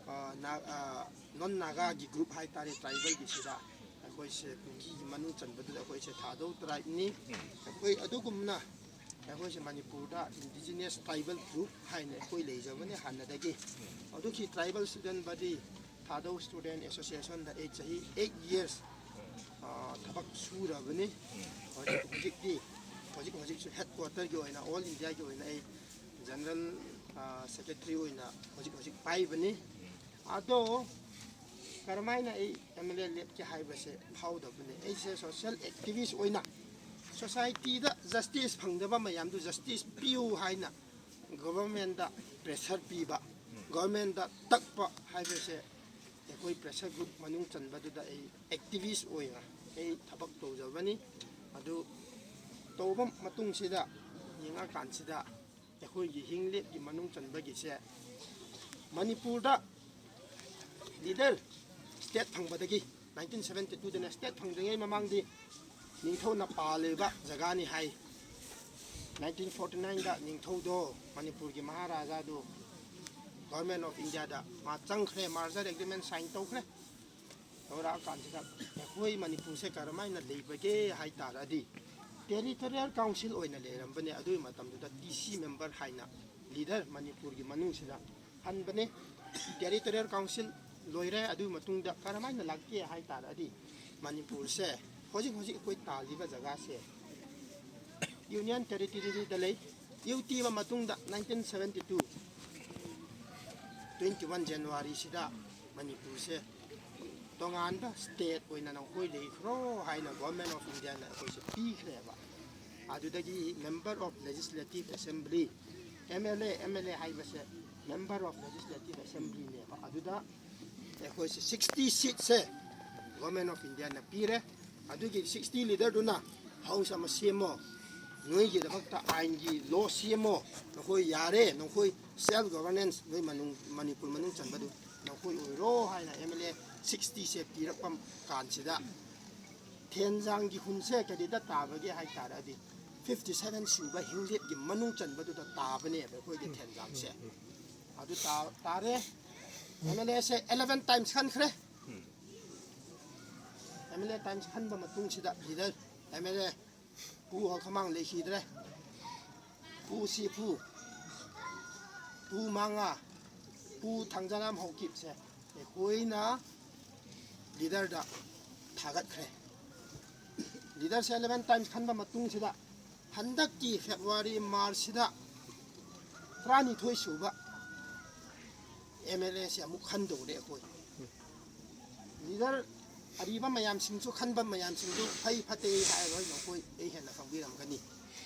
ꯑ, ꯅꯥ-, ꯑ, ꯅꯣꯟ ꯅꯥꯒꯥꯒꯤ ꯒ꯭ꯔꯨꯞ ꯍꯥꯏꯇꯥꯔꯦ, ꯇ꯭ꯔꯥꯏꯕꯦꯜꯒꯤꯁꯤꯗ ꯑꯩꯈꯣꯏꯁꯦ ꯀꯨꯀꯤꯒꯤ ꯃꯅꯨꯡ ꯆꯟꯕꯗꯨꯗ ꯑꯩꯈꯣꯏꯁꯦ ꯊꯥꯗꯧ ꯇ꯭ꯔꯥꯏꯕꯅꯤ꯫ ꯑꯩꯈꯣꯏ ꯑꯗꯨꯒꯨꯝꯅ ꯑꯩꯈꯣꯏꯁꯦ ꯃꯅꯤꯄꯨꯔꯗ ꯏꯟꯗꯤꯖꯤꯅꯁ ꯇ꯭ꯔꯥꯏꯕꯦꯜ ꯒ꯭ꯔꯨꯞ ꯍꯥꯏꯅ ꯑꯩꯈꯣꯏ ꯂꯩꯖꯕꯅꯤ ꯍꯥꯟꯅꯗꯒꯤ꯫ ꯑꯗꯨꯒꯤ ꯇ꯭ꯔꯥꯏꯕꯦꯜ ꯁ꯭ꯇꯨꯗꯦꯟ ꯕꯗꯤ ꯊꯥꯗꯧ ꯁ꯭ꯇꯨꯗꯦꯟ ꯑꯦꯁꯣꯁꯤꯌꯦꯁꯟꯗ ꯑꯩ ꯆꯍꯤ ꯑꯩꯠ ꯌꯔꯁ, ꯑ, ꯊꯕꯛ ꯁꯨꯔꯕꯅꯤ꯫ ꯍꯧꯖꯤꯛ, ꯍꯧꯖꯤꯛꯇꯤ, ꯍꯧꯖꯤꯛ ꯍꯧꯖꯤꯛꯁꯨ ꯍꯦꯗ ꯀ꯭ꯋꯥꯇꯔꯒꯤ ꯑꯣꯏꯅ, ꯑꯣꯜ ꯏꯟꯗꯤꯌꯥꯒꯤ ꯑꯣꯏꯅ ꯑꯩ ꯖꯦꯅꯔꯦꯜ, ꯑ, ꯁꯦꯀ꯭ꯔꯦꯇꯔꯤ ꯑꯣꯏꯅ ꯍꯧꯖꯤꯛ ꯍꯧꯖꯤꯛ ꯄꯥꯏꯕꯅꯤ꯫ ꯑꯗꯣ ꯀꯔꯝꯍꯥꯏꯅ ꯑꯩ ꯑꯦꯝ ꯑꯦꯜ ꯑꯦ ꯂꯦꯞꯀꯦ ꯍꯥꯏꯕꯁꯦ ꯐꯥꯎꯗꯕꯅꯤ꯫ ꯑꯩꯁꯦ ꯁꯣꯁꯤꯌꯦꯜ ꯑꯦꯛꯇꯤꯚꯤꯁ ꯑꯣꯏꯅ ꯁꯣꯁꯥꯏꯇꯤꯗ ꯖꯁꯇꯤꯁ ꯐꯪꯗꯕ ꯃꯌꯥꯝꯗꯨ ꯖꯁꯇꯤꯁ ꯄꯤꯌꯨ ꯍꯥꯏꯅ ꯒꯣꯚꯔꯟꯃꯦꯟꯗ ꯄ꯭ꯔꯦꯁꯔ ꯄꯤꯕ, ꯒꯣꯚꯔꯟꯃꯦꯟꯗ ꯇꯛꯄ ꯍꯥꯏꯕꯁꯦ ꯑꯩꯈꯣꯏ ꯄ꯭ꯔꯦꯁꯔ ꯒ꯭ꯔꯨꯞ ꯃꯅꯨꯡ ꯆꯟꯕꯗꯨꯗ ꯑꯩ ꯑꯦꯛꯇꯤꯚꯤꯁ ꯑꯣꯏꯅ ꯑꯩ ꯊꯕꯛ ꯇꯧꯖꯕꯅꯤ꯫ ꯑꯗꯨ ꯇꯧꯕ ꯃꯇꯨꯡꯁꯤꯗ ꯌꯦꯡꯉꯀꯥꯟꯁꯤꯗ ꯑꯩꯈꯣꯏꯒꯤ ꯍꯤꯡꯂꯦꯞꯀꯤ ꯃꯅꯨꯡ ꯆꯟꯕꯒꯤꯁꯦ ꯃꯅꯤꯄꯨꯔꯗ ꯂꯤꯗꯔ ꯁ꯭ꯇꯦꯠ ꯐꯪꯕꯗꯒꯤ, ꯅꯥꯏꯟꯇꯤꯟ ꯁꯕꯦꯟꯇꯤ ꯇꯨꯗꯅ ꯁ꯭ꯇꯦꯠ ꯐꯪꯗ꯭ꯔꯤꯉꯩ ꯃꯃꯥꯡꯗꯤ ꯅꯤꯡꯊꯧꯅ ꯄꯥꯜꯂꯤꯕ ꯖꯒꯥꯅꯤ ꯍꯥꯏ꯫ ꯅꯥꯏꯟꯇꯤꯟ ꯐꯣꯔꯇꯤ ꯅꯥꯏꯟꯗ ꯅꯤꯡꯊꯧꯗꯣ, ꯃꯅꯤꯄꯨꯔꯒꯤ ꯃꯍꯥꯔꯥꯖꯥꯗꯣ, ꯒꯣꯚꯔꯟꯃꯦꯟ ꯑꯣꯐ ꯏꯟꯗꯤꯌꯥꯗ ꯃꯥ ꯆꯪꯈ꯭ꯔꯦ, ꯃꯥꯔꯖꯔ ꯑꯦꯒ꯭ꯔꯤꯃꯦꯟ ꯁꯥꯏꯟ ꯇꯧꯈ꯭ꯔꯦ꯫ ꯇꯧꯔꯛꯑꯀꯥꯟꯁꯤꯗ ꯑꯩꯈꯣꯏ ꯃꯅꯤꯄꯨꯔꯁꯦ ꯀꯔꯝꯍꯥꯏꯅ ꯂꯩꯕꯒꯦ ꯍꯥꯏ ꯇꯥꯔꯗꯤ, ꯇꯦꯔꯤꯇꯣꯔꯤꯌꯦꯜ ꯀꯥꯎꯟꯁꯤꯜ ꯑꯣꯏꯅ ꯂꯩꯔꯝꯕꯅꯦ꯫ ꯑꯗꯨꯒꯤ ꯃꯇꯝꯗꯨꯗ ꯇꯤ ꯁꯤ ꯃꯦꯝꯕꯔ ꯍꯥꯏꯅ ꯂꯤꯗꯔ ꯃꯅꯤꯄꯨꯔꯒꯤ ꯃꯅꯨꯡꯁꯤꯗ ꯍꯟꯕꯅꯦ꯫ ꯇꯦꯔꯤꯇꯣꯔꯤꯌꯦꯜ ꯀꯥꯎꯟꯁꯤꯜ ꯂꯣꯏꯔꯦ꯫ ꯑꯗꯨꯒꯤ ꯃꯇꯨꯡꯗ ꯀꯔꯝꯍꯥꯏꯅ ꯂꯥꯛꯀꯦ ꯍꯥꯏ ꯇꯥꯔꯗꯤ, ꯃꯅꯤꯄꯨꯔꯁꯦ ꯍꯧꯖꯤꯛ ꯍꯧꯖꯤꯛ ꯑꯩꯈꯣꯏ ꯇꯥꯜꯂꯤꯕ ꯖꯒꯥꯁꯦ ꯌꯨꯅꯤꯌꯟ ꯇꯦꯔꯤꯇꯣꯔꯤꯗ ꯂꯩ꯫ ꯌꯨ ꯇꯤ ꯑꯃ ꯃꯇꯨꯡꯗ nineteen seventy two, twenty one ꯖꯅꯋꯥꯔꯤꯁꯤꯗ ꯃꯅꯤꯄꯨꯔꯁꯦ ꯇꯣꯉꯥꯟꯕ ꯁ꯭ꯇꯦꯠ ꯑꯣꯏꯅ ꯅꯈꯣꯏ ꯂꯩꯈ꯭ꯔꯣ ꯍꯥꯏꯅ ꯒꯣꯚꯔꯟꯃꯦꯟ ꯑꯣꯐ ꯏꯟꯗꯤꯌꯥꯅ ꯑꯩꯈꯣꯏꯁꯦ ꯄꯤꯈ꯭ꯔꯦꯕ꯫ ꯑꯗꯨꯗꯒꯤ member of legislative assembly, M L A, M L ꯑꯦ ꯍꯥꯏꯕꯁꯦ ꯃꯦꯝꯕꯔ ꯑꯣꯐ ꯂꯦꯖꯤꯁꯂꯦꯇꯤꯚ ꯑꯦꯁꯦꯝꯕ꯭ꯂꯤꯅꯦꯕ꯫ ꯑꯗꯨꯗ ꯑꯩꯈꯣꯏꯁꯦ ꯁꯤꯛꯁꯇꯤ ꯁꯤꯠꯁꯦ ꯒꯣꯚꯔꯟꯃꯦꯟ ꯑꯣꯐ ꯏꯟꯗꯤꯌꯥꯅ ꯄꯤꯔꯦ꯫ ꯑꯗꯨꯒꯤ ꯁꯤꯛꯁꯇꯤ ꯂꯤꯗꯔꯗꯨꯅ ꯍꯥꯎꯁ ꯑꯃ ꯁꯦꯝꯃꯣ, ꯅꯣꯏꯒꯤꯗꯃꯛꯇ ꯑꯥꯏꯟꯒꯤ ꯂꯣ ꯁꯦꯝꯃꯣ, ꯅꯈꯣꯏ ꯌꯥꯔꯦ, ꯅꯈꯣꯏ ꯁꯦꯜꯐ ꯒꯣꯚꯔꯅꯦꯟꯁ ꯅꯣꯏ ꯃꯅꯨꯡ, ꯃꯅꯤꯄꯨꯔ ꯃꯅꯨꯡ ꯆꯟꯕꯗꯨ ꯅꯈꯣꯏ ꯑꯣꯏꯔꯣ ꯍꯥꯏꯅ ꯑꯦꯝ ꯑꯦꯜ ꯑꯦ ꯁꯤꯛꯁꯇꯤꯁꯦ ꯄꯤꯔꯛꯄ ꯀꯥꯟꯁꯤꯗ ꯊꯦꯟꯖꯥꯡꯒꯤ ꯍꯨꯟꯁꯦ ꯀꯔꯤꯗ ꯇꯥꯕꯒꯦ ꯍꯥꯏ ꯇꯥꯔꯗꯤ ꯐꯤꯐꯇꯤ ꯁꯚꯦꯟ ꯁꯨꯕ ꯍꯤꯡꯂꯦꯞꯀꯤ ꯃꯅꯨꯡ ꯆꯟꯕꯗꯨꯗ ꯇꯥꯕꯅꯦꯕ ꯑꯩꯈꯣꯏꯒꯤ ꯊꯦꯟꯖꯥꯡꯁꯦ꯫ ꯑꯗꯨ ꯇꯥ-, ꯇꯥꯔꯦ꯫ ꯑꯦꯝ ꯑꯦꯜ ꯑꯦꯁꯦ ꯑꯦꯂꯦꯚꯦꯟ ꯇꯥꯏꯝꯁ ꯈꯟꯈ꯭ꯔꯦ꯫ ꯑꯦꯝ ꯑꯦꯜ ꯑꯦ ꯇꯥꯏꯝꯁ ꯈꯟꯕ ꯃꯇꯨꯡꯁꯤꯗ ꯂꯤꯗꯔ ꯑꯦꯝ ꯑꯦꯜ ꯑꯦ ꯄꯨ ꯍꯣꯜꯈꯃꯥꯡ ꯂꯩꯈꯤꯗ꯭ꯔꯦ꯫ ꯄꯨ ꯁꯤꯐꯨ, ꯄꯨ ꯃꯉꯥ, ꯄꯨ ꯊꯥꯡꯖꯥꯔꯥꯝ ꯍꯧꯀꯤꯞꯁꯦ ꯑꯩꯈꯣꯏꯅ ꯂꯤꯗꯔꯗ ꯊꯥꯒꯠꯈ꯭ꯔꯦ꯫ ꯂꯤꯗꯔꯁꯦ ꯑꯦꯂꯦꯚꯦꯟ ꯇꯥꯏꯝꯁ ꯈꯟꯕ ꯃꯇꯨꯡꯁꯤꯗ ꯍꯟꯗꯛꯀꯤ ꯐꯦꯕ꯭ꯔꯨꯋꯥꯔꯤ ꯃꯥꯔꯆꯁꯤꯗ ꯇꯔꯥꯅꯤꯊꯣꯏ ꯁꯨꯕ ꯑꯦꯝ ꯑꯦꯜ ꯑꯦꯁꯦ ꯑꯃꯨꯛ ꯈꯟꯗꯧꯔꯦ ꯑꯩꯈꯣꯏ꯫ ꯂꯤꯗꯔ ꯑꯔꯤꯕ ꯃꯌꯥꯝꯁꯤꯡꯁꯨ, ꯈꯟꯕ ꯃꯌꯥꯝꯁꯤꯡꯁꯨ ꯐꯩ ꯐꯠꯇꯦ ꯑꯩ ꯍꯥꯏꯔꯣꯏ, ꯅꯈꯣꯏ ꯑꯩ ꯍꯦꯟꯅ ꯈꯪꯕꯤꯔꯝꯒꯅꯤ꯫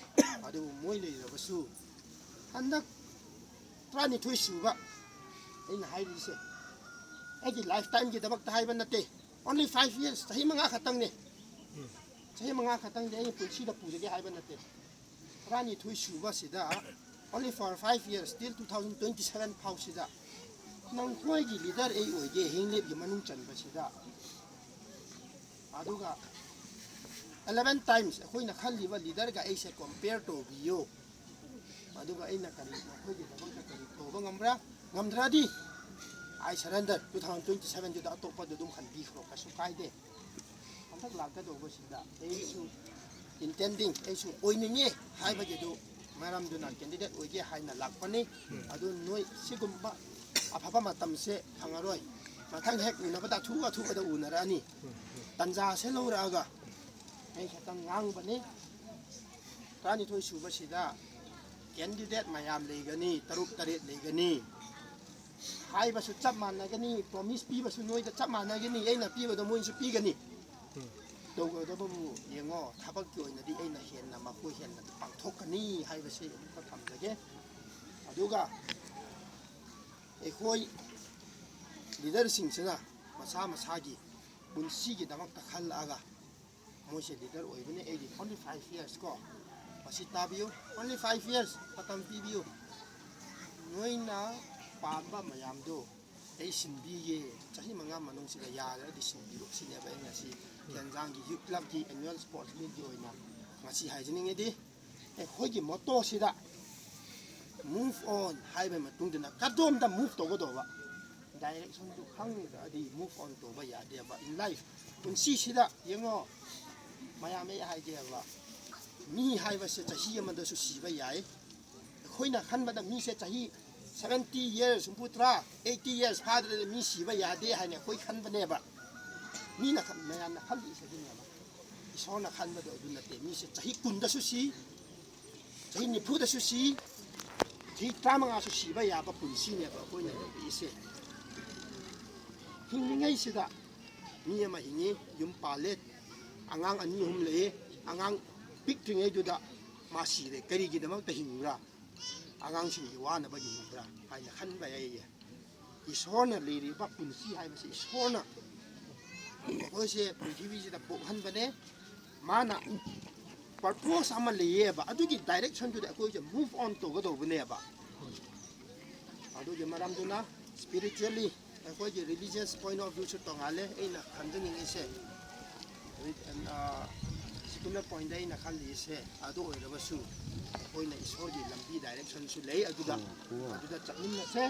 ꯑꯗꯨꯕꯨ ꯃꯣꯏ ꯂꯩꯔꯕꯁꯨ ꯍꯟꯗꯛ ꯇꯔꯥꯅꯤꯊꯣꯏ ꯁꯨꯕ ꯑꯩꯅ ꯍꯥꯏꯔꯤꯁꯦ ꯑꯩꯒꯤ ꯂꯥꯏꯐ ꯇꯥꯏꯝꯒꯤꯗꯃꯛꯇ ꯍꯥꯏꯕ ꯅꯠꯇꯦ, only five years, ꯆꯍꯤ ꯃꯉꯥ ꯈꯛꯇꯪꯅꯦ꯫ ꯆꯍꯤ ꯃꯉꯥ ꯈꯛꯇꯪꯗꯤ ꯑꯩ ꯄꯨꯟꯁꯤꯗ ꯄꯨꯖꯒꯦ ꯍꯥꯏꯕ ꯅꯠꯇꯦ꯫ ꯇꯔꯥꯅꯤꯊꯣꯏ ꯁꯨꯕꯁꯤꯗ, only for five years, till two thousand twenty seven ꯐꯥꯎꯁꯤꯗ ꯅꯈꯣꯏꯒꯤ ꯂꯤꯗꯔ ꯑꯩ ꯑꯣꯏꯒꯦ ꯍꯤꯡꯂꯦꯞꯀꯤ ꯃꯅꯨꯡ ꯆꯟꯕꯁꯤꯗ꯫ ꯑꯗꯨꯒ eleven times ꯑꯩꯈꯣꯏꯅ ꯈꯜꯂꯤꯕ ꯂꯤꯗꯔꯒ ꯑꯩꯁꯦ ꯀꯣꯝꯄꯤꯌꯔ ꯇꯧꯕꯤꯌꯨ꯫ ꯑꯗꯨꯒ ꯑꯩꯅ ꯀꯔꯤ ꯅꯈꯣꯏꯒꯤꯗꯃꯛꯇ ꯀꯔꯤ ꯇꯧꯕ ꯉꯝꯕ꯭ꯔꯥ? ꯉꯝꯗ꯭ꯔꯗꯤ I surrender, two thousand twenty sevenꯗꯨꯗ ꯑꯇꯣꯞꯄꯗ ꯑꯗꯨꯝ ꯈꯟꯕꯤꯈ꯭ꯔꯣ, ꯀꯩꯁꯨ ꯀꯥꯏꯗꯦ꯫ ꯍꯟꯗꯛ ꯂꯥꯛꯀꯗꯧꯕꯁꯤꯗ ꯑꯩꯁꯨ intending, ꯑꯩꯁꯨ ꯑꯣꯏꯅꯤꯡꯉꯦ ꯍꯥꯏꯕꯒꯤꯗꯨ ꯃꯔꯝꯗꯨꯅ candidate ꯑꯣꯏꯒꯦ ꯍꯥꯏꯅ ꯂꯥꯛꯄꯅꯤ꯫ ꯑꯗꯨ ꯅꯣꯏ ꯁꯤꯒꯨꯝꯕ ꯑꯐꯕ ꯃꯇꯝꯁꯦ ꯐꯪꯉꯔꯣꯏ꯫ ꯃꯊꯪ ꯍꯦꯛ ꯎꯅꯕꯗ ꯑꯊꯨ ꯑꯊꯨꯕꯗ ꯎꯅꯔꯛꯑꯅꯤ꯫ ꯇꯟꯖꯥꯁꯦ ꯂꯧꯔꯛꯑꯒ ꯑꯩ ꯈꯤꯇꯪ ꯉꯥꯡꯕꯅꯤ꯫ ꯇꯔꯥꯅꯤꯊꯣꯏ ꯁꯨꯕꯁꯤꯗ candidate ꯃꯌꯥꯝ ꯂꯩꯒꯅꯤ, ꯇꯔꯨꯛ ꯇꯔꯦꯠ ꯂꯩꯒꯅꯤ꯫ ꯍꯥꯏꯕꯁꯨ ꯆꯞ ꯃꯥꯟꯅꯒꯅꯤ, promise ꯄꯤꯕꯁꯨ ꯅꯣꯏꯗ ꯆꯞ ꯃꯥꯟꯅꯒꯅꯤ, ꯑꯩꯅ ꯄꯤꯕꯗꯣ ꯃꯣꯏꯁꯨ ꯄꯤꯒꯅꯤ꯫ ꯇꯧꯒꯗꯕꯕꯨ ꯌꯦꯡꯉꯣ, ꯊꯕꯛꯀꯤ ꯑꯣꯏꯅꯗꯤ ꯑꯩꯅ ꯍꯦꯟꯅ, ꯃꯈꯣꯏ ꯍꯦꯟꯅ ꯄꯥꯡꯊꯣꯛꯀꯅꯤ ꯍꯥꯏꯕꯁꯤ ꯑꯃꯨꯛꯀ ꯊꯝꯖꯒꯦ꯫ ꯑꯗꯨꯒ ꯑꯩꯈꯣꯏ ꯂꯤꯗꯔꯁꯤꯡꯁꯤꯅ ꯃꯁꯥ ꯃꯁꯥꯒꯤ ꯄꯨꯟꯁꯤꯒꯤꯗꯃꯛꯇ ꯈꯜꯂꯛꯑꯒ ꯃꯣꯏꯁꯦ ꯂꯤꯗꯔ ꯑꯣꯏꯕꯅꯤ꯫ ꯑꯩꯒꯤ only five years ꯀꯣ, ꯁꯤ ꯇꯥꯕꯤꯌꯨ, only five years ꯃꯇꯝ ꯄꯤꯕꯤꯌꯨ꯫ ꯅꯣꯏꯅ ꯄꯥꯝꯕ ꯃꯌꯥꯝꯗꯣ ꯑꯩ ꯁꯤꯟꯕꯤꯒꯦ, ꯆꯍꯤ ꯃꯉꯥ ꯃꯅꯨꯡꯁꯤꯗ ꯌꯥꯔꯒꯗꯤ ꯁꯤꯟꯕꯤꯔꯣ, ꯁꯤꯅꯦꯕ ꯑꯩ ꯉꯁꯤ ꯀꯦꯟꯖꯥꯡꯒꯤ ꯌꯨꯠ ꯀ꯭ꯂꯕꯀꯤ annual sports meetꯀꯤ ꯑꯣꯏꯅ ꯉꯁꯤ ꯍꯥꯏꯖꯅꯤꯡꯉꯤꯗꯤ, ꯑꯩꯈꯣꯏꯒꯤ mottoꯁꯤꯗ move on ꯍꯥꯏꯕ ꯃꯇꯨꯡꯗꯅ ꯀꯗꯣꯝꯗ move ꯇꯧꯒꯗꯧꯕ directionꯗꯨ ꯈꯪꯗ꯭ꯔꯗꯤ move on ꯇꯧꯕ ꯌꯥꯗꯦꯕ꯫ In life, ꯄꯨꯟꯁꯤꯁꯤꯗ ꯌꯦꯡꯉꯣ, ꯃꯌꯥꯝ ꯑꯩ ꯍꯥꯏꯒꯦꯕ, ꯃꯤ ꯍꯥꯏꯕꯁꯦ ꯆꯍꯤ ꯑꯃꯗꯁꯨ ꯁꯤꯕ ꯌꯥꯏ꯫ ꯑꯩꯈꯣꯏꯅ ꯈꯟꯕꯗ ꯃꯤꯁꯦ ꯆꯍꯤ seventy years, ꯍꯨꯝꯐꯨꯇꯔꯥ, eighty years ꯐꯥꯗ꯭ꯔꯗꯤ ꯃꯤ ꯁꯤꯕ ꯌꯥꯗꯦ ꯍꯥꯏꯅ ꯑꯩꯈꯣꯏ ꯈꯟꯕꯅꯦꯕ꯫ ꯃꯤꯅ ꯈꯟ-, ꯃꯌꯥꯝꯅ ꯈꯜꯂꯤꯁꯦ ꯑꯗꯨꯅꯦꯕ꯫ ꯏꯁꯣꯔꯅ ꯈꯟꯕꯗꯣ ꯑꯗꯨ ꯅꯠꯇꯦ꯫ ꯃꯤꯁꯦ ꯆꯍꯤ ꯀꯨꯟꯗꯁꯨ ꯁꯤ, ꯆꯍꯤ ꯅꯤꯐꯨꯗꯁꯨ ꯁꯤ, ꯆꯍꯤ ꯇꯔꯥꯃꯉꯥꯁꯨ ꯁꯤꯕ ꯌꯥꯕ ꯄꯨꯟꯁꯤꯅꯦꯕ ꯑꯩꯈꯣꯏꯅ ꯂꯩꯔꯛꯏꯁꯦ꯫ ꯍꯤꯡꯂꯤꯉꯩꯁꯤꯗ ꯃꯤ ꯑꯃ ꯍꯤꯡꯉꯤ, ꯌꯨꯝ ꯄꯥꯜꯂꯦ, ꯑꯉꯥꯡ ꯑꯅꯤ ꯑꯍꯨꯝ ꯂꯩꯌꯦ꯫ ꯑꯉꯥꯡ ꯄꯤꯛꯇ꯭ꯔꯤꯉꯩꯗꯨꯗ ꯃꯥ ꯁꯤꯔꯦ, ꯀꯔꯤꯒꯤꯗꯃꯛꯇ ꯍꯤꯡꯕ꯭ꯔꯥ? ꯑꯉꯥꯡꯁꯤꯡꯒꯤ ꯋꯥꯅꯕꯒꯤ ꯍꯤꯡꯕ꯭ꯔꯥ ꯍꯥꯏꯅ ꯈꯟꯕ ꯌꯥꯏꯌꯦ꯫ ꯏꯁꯣꯔꯅ ꯂꯩꯔꯤꯕ ꯄꯨꯟꯁꯤ ꯍꯥꯏꯕꯁꯤ ꯏꯁꯣꯔꯅ ꯑꯩꯈꯣꯏꯁꯦ ꯄ꯭ꯔꯤꯊꯤꯕꯤꯁꯤꯗ ꯄꯣꯛꯍꯟꯕꯅꯦ꯫ ꯃꯥꯅ purpose ꯑꯃ ꯂꯩꯌꯦꯕ, ꯑꯗꯨꯒꯤ directionꯗꯨꯗ ꯑꯩꯈꯣꯏꯁꯦ move on ꯇꯧꯒꯗꯧꯕꯅꯦꯕ꯫ ꯑꯗꯨꯒꯤ ꯃꯔꯝꯗꯨꯅ spiritually ꯑꯩꯈꯣꯏꯒꯤ religious point of viewꯁꯨ ꯇꯣꯡꯉꯥꯜꯂꯦ꯫ ꯑꯩꯅ ꯈꯟꯖꯅꯤꯡꯉꯤꯁꯦ, secular pointꯗ ꯑꯩꯅ ꯈꯜꯂꯤꯁꯦ, ꯑꯗꯨ ꯑꯣꯏꯔꯒꯁꯨ ꯑꯩꯈꯣꯏꯅ ꯏꯁꯣꯔꯒꯤ ꯂꯝꯕꯤ directionꯁꯨ ꯂꯩ꯫ ꯑꯗꯨꯗ, ꯑꯗꯨꯗ ꯆꯠꯃꯤꯟꯅꯁꯦ꯫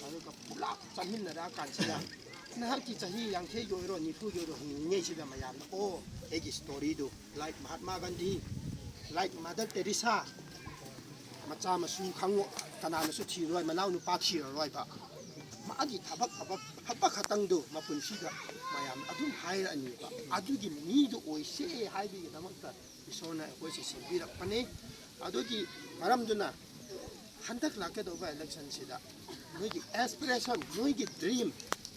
ꯑꯗꯨꯒ ꯄꯨꯂꯞ ꯆꯠꯃꯤꯟꯅꯔꯛꯑꯀꯥꯟꯁꯤꯗ ꯅꯍꯥꯛꯀꯤ ꯆꯍꯤ ꯌꯥꯡꯈꯩꯒꯤ ꯑꯣꯏꯔꯣ, ꯅꯤꯐꯨꯒꯤ ꯑꯣꯏꯔꯣ, ꯍꯤꯡꯂꯤꯉꯩꯁꯤꯗ ꯃꯌꯥꯝꯅ, "ꯑꯣ, ꯑꯩꯒꯤ storyꯗꯨ, like Mahatma Gandhi, like Mother Teresa, ꯃꯆꯥ ꯃꯁꯨ ꯈꯪꯉꯣ, ꯀꯅꯥꯅꯁꯨ ꯊꯤꯔꯣꯏ, ꯃꯅꯥꯎ ꯅꯨꯄꯥ ꯊꯤꯔꯔꯣꯏꯕ, ꯃꯥꯒꯤ ꯊꯕꯛ, ꯊꯕꯛ, ꯊꯕꯛ ꯈꯛꯇꯪꯗꯨ ꯃꯄꯨꯟꯁꯤꯗ ꯃꯌꯥꯝ ꯑꯗꯨꯝ ꯍꯥꯏꯔꯛꯑꯅꯤꯕ꯫ ꯑꯗꯨꯒꯤ ꯃꯤꯗꯨ ꯑꯣꯏꯁꯦ ꯍꯥꯏꯕꯒꯤꯗꯃꯛꯇ ꯏꯁꯣꯔꯅ ꯑꯩꯈꯣꯏꯁꯦ ꯁꯦꯝꯕꯤꯔꯛꯄꯅꯤ꯫" ꯑꯗꯨꯒꯤ ꯃꯔꯝꯗꯨꯅ ꯍꯟꯗꯛ ꯂꯥꯛꯀꯗꯧꯕ electionꯁꯤꯗ ꯅꯣꯏꯒꯤ aspiration, ꯅꯣꯏꯒꯤ dream,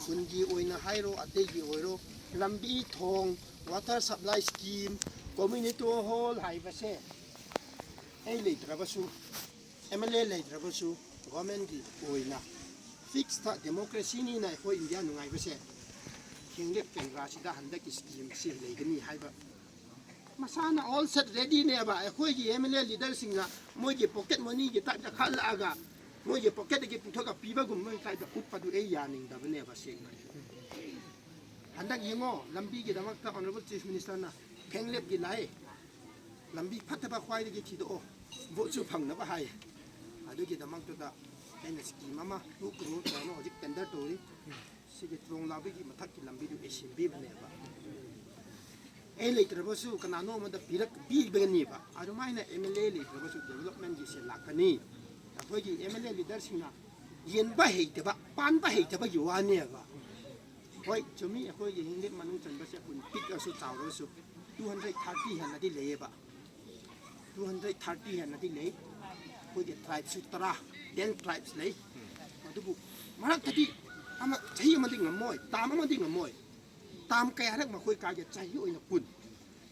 ꯈꯨꯟꯒꯤ ꯑꯣꯏꯅ ꯍꯥꯏꯔꯣ, ꯑꯇꯩꯒꯤ ꯑꯣꯏꯔꯣ, ꯂꯝꯕꯤ ꯊꯣꯡ, water supply scheme, community hall ꯍꯥꯏꯕꯁꯦ ꯑꯩ ꯂꯩꯇ꯭ꯔꯕꯁꯨ, MLA ꯂꯩꯇ꯭ꯔꯕꯁꯨ, governmentꯀꯤ ꯑꯣꯏꯅ fixꯇ democracyꯅꯤꯅ ꯑꯩꯈꯣꯏ ꯏꯟꯗꯤꯌꯥ ꯅꯨꯡꯉꯥꯏꯕꯁꯦ, ꯈꯦꯡꯂꯦꯛ ꯀꯦꯟꯗ꯭ꯔꯥꯁꯤꯗ ꯍꯟꯗꯛꯀꯤ schemeꯁꯤ ꯂꯩꯒꯅꯤ ꯍꯥꯏꯕ ꯃꯁꯥꯅ ꯑꯣꯜ ꯁꯦꯠ ꯔꯦꯗꯤꯅꯦꯕ꯫ ꯑꯩꯈꯣꯏꯒꯤ ꯑꯦꯝ ꯑꯦꯜ ꯑꯦ ꯂꯤꯗꯔꯁꯤꯡꯅ ꯃꯣꯏꯒꯤ ꯄꯣꯀꯦꯠ ꯃꯅꯤꯒꯤ ꯇꯥꯏꯞꯇ ꯈꯜꯂꯛꯑꯒ ꯃꯣꯏꯒꯤ ꯄꯣꯀꯦꯠꯇꯒꯤ ꯄꯨꯊꯣꯛꯑꯒ ꯄꯤꯕꯒꯨꯝꯕꯒꯤ ꯇꯥꯏꯞꯇ ꯎꯠꯄꯗꯨ ꯑꯩ ꯌꯥꯅꯤꯡꯗꯕꯅꯦꯕ ꯁꯦꯡꯅ꯫ ꯍꯟꯗꯛ ꯌꯦꯡꯉꯣ, ꯂꯝꯕꯤꯒꯤꯗꯃꯛꯇ ꯑꯣꯅꯔꯦꯕꯜ ꯆꯤꯐ ꯃꯤꯅꯤꯁꯇꯔꯅ ꯈꯦꯡꯂꯦꯞꯀꯤ ꯂꯥꯛꯑꯦ, ꯂꯝꯕꯤ ꯐꯠꯇꯕ ꯈ꯭ꯋꯥꯏꯗꯒꯤ ꯊꯤꯗꯣꯛꯑꯣ, ꯚꯣꯠꯁꯨ ꯐꯪꯅꯕ ꯍꯥꯏ꯫ ꯑꯗꯨꯒꯤꯗꯃꯛꯇꯨꯗ ꯑꯩꯅ ꯁ꯭ꯀꯤꯝ ꯑꯃ ꯇꯨ ꯀ꯭ꯔꯣꯔ ꯀꯌꯥꯅꯣ ꯍꯧꯖꯤꯛ ꯇꯦꯟꯗꯔ ꯇꯧꯔꯤ꯫ ꯁꯤꯒꯤ ꯇ꯭ꯔꯣꯡ ꯂꯥꯕꯤꯒꯤ ꯃꯊꯛꯀꯤ ꯂꯝꯕꯤꯗꯨ ꯑꯩ ꯁꯦꯝꯕꯤꯕꯅꯦꯕ꯫ ꯑꯩ ꯂꯩꯇ꯭ꯔꯕꯁꯨ ꯀꯅꯥꯅꯣ ꯑꯃꯗ ꯄꯤꯔꯛ ꯄꯤꯒꯅꯤꯕ꯫ ꯑꯗꯨꯃꯥꯏꯅ ꯑꯦꯝ ꯑꯦꯜ ꯑꯦ ꯂꯩꯇ꯭ꯔꯕꯁꯨ ꯗꯦꯕꯂꯞꯃꯦꯟꯒꯤꯁꯦ ꯂꯥꯛꯀꯅꯤ꯫ ꯑꯩꯈꯣꯏꯒꯤ ꯑꯦꯝ ꯑꯦꯜ ꯑꯦ ꯂꯤꯗꯔꯁꯤꯡꯅ ꯌꯦꯟꯕ ꯍꯩꯇꯕ, ꯄꯥꯟꯕ ꯍꯩꯇꯕꯒꯤ ꯋꯥꯅꯦꯕ꯫ ꯍꯣꯏ, ꯆꯨꯝꯃꯤ, ꯑꯩꯈꯣꯏꯒꯤ ꯍꯤꯡꯂꯤꯞ ꯃꯅꯨꯡ ꯆꯟꯕꯁꯦ ꯈꯨꯟ ꯄꯤꯛꯂꯁꯨ ꯆꯥꯎꯔꯁꯨ ꯇꯨ ꯍꯟꯗ꯭ꯔꯦꯠ ꯊꯥꯔꯇꯤ ꯍꯦꯟꯅꯗꯤ ꯂꯩꯌꯦꯕ꯫ ꯇꯨ ꯍꯟꯗ꯭ꯔꯦꯠ ꯊꯥꯔꯇꯤ ꯍꯦꯟꯅꯗꯤ ꯂꯩ꯫ ꯑꯩꯈꯣꯏꯒꯤ ꯇ꯭ꯔꯥꯏꯕꯁꯨ ꯇꯔꯥ, ꯇꯦꯟ ꯇ꯭ꯔꯥꯏꯕꯁ ꯂꯩ꯫ ꯑꯗꯨꯕꯨ ꯃꯔꯛꯇꯗꯤ ꯑꯃ, ꯆꯍꯤ ꯑꯃꯗꯤ ꯉꯝꯃꯣꯏ, ꯇꯥꯝ ꯑꯃꯗꯤ ꯉꯝꯃꯣꯏ꯫ ꯇꯥꯝ ꯀꯌꯥꯔꯛ ꯃꯈꯣꯏ ꯀꯥꯒꯦ? ꯆꯍꯤ ꯑꯣꯏꯅ ꯀꯨꯟ,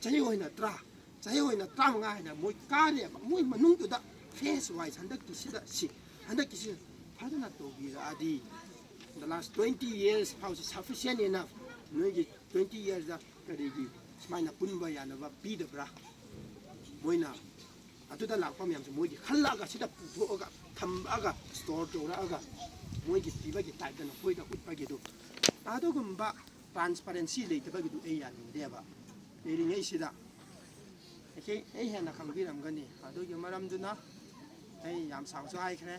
ꯆꯍꯤ ꯑꯣꯏꯅ ꯇꯔꯥ, ꯆꯍꯤ ꯑꯣꯏꯅ ꯇꯔꯥꯃꯉꯥ ꯍꯥꯏꯅ ꯃꯣꯏ ꯀꯥꯔꯦꯕ꯫ ꯃꯣꯏ ꯃꯅꯨꯡꯗꯨꯗ ꯐꯦꯁ ꯋꯥꯏꯁ ꯍꯟꯗꯛꯀꯤꯁꯤꯗ ꯁꯤ, ꯍꯟꯗꯛꯀꯤꯁꯤ ꯐꯖꯅ ꯇꯧꯕꯤꯔꯛꯑꯗꯤ, the last twenty years ꯐꯥꯎꯁꯤ sufficient enough꯫ ꯅꯣꯏꯒꯤ twenty yearsꯇ ꯀꯔꯤꯒꯤ ꯁꯨꯃꯥꯏꯅ ꯄꯨꯟꯕ ꯌꯥꯅꯕ ꯄꯤꯗꯕ꯭ꯔꯥ? ꯃꯣꯏꯅ ꯑꯗꯨꯗ ꯂꯥꯛꯄ ꯃꯌꯥꯝꯁꯦ ꯃꯣꯏꯒꯤ ꯈꯜꯂꯛꯑꯒ ꯁꯤꯗ ꯄꯨꯊꯣꯛꯑꯒ ꯊꯝꯃꯛꯑꯒ ꯁ꯭ꯇꯣꯔ ꯇꯧꯔꯛꯑꯒ ꯃꯣꯏꯒꯤ ꯄꯤꯕꯒꯤ ꯇꯥꯏꯞꯇ ꯅꯈꯣꯏꯗ ꯎꯠꯄꯒꯤꯗꯨ, ꯑꯗꯨꯒꯨꯝꯕ ꯇ꯭ꯔꯥꯟꯁꯄꯔꯦꯟꯁꯤ ꯂꯩꯇꯕꯒꯤꯗꯨ ꯑꯩ ꯌꯥꯅꯤꯡꯗꯦꯕ꯫ ꯂꯩꯔꯤꯉꯩꯁꯤꯗ ꯑꯩꯈꯣꯏ, ꯑꯩ ꯍꯦꯟꯅ ꯈꯪꯕꯤꯔꯝꯒꯅꯤ꯫ ꯑꯗꯨꯒꯤ ꯃꯔꯝꯗꯨꯅ ꯑꯩ ꯌꯥꯝ ꯁꯥꯡꯁꯨ ꯍꯥꯏꯈ꯭ꯔꯦ꯫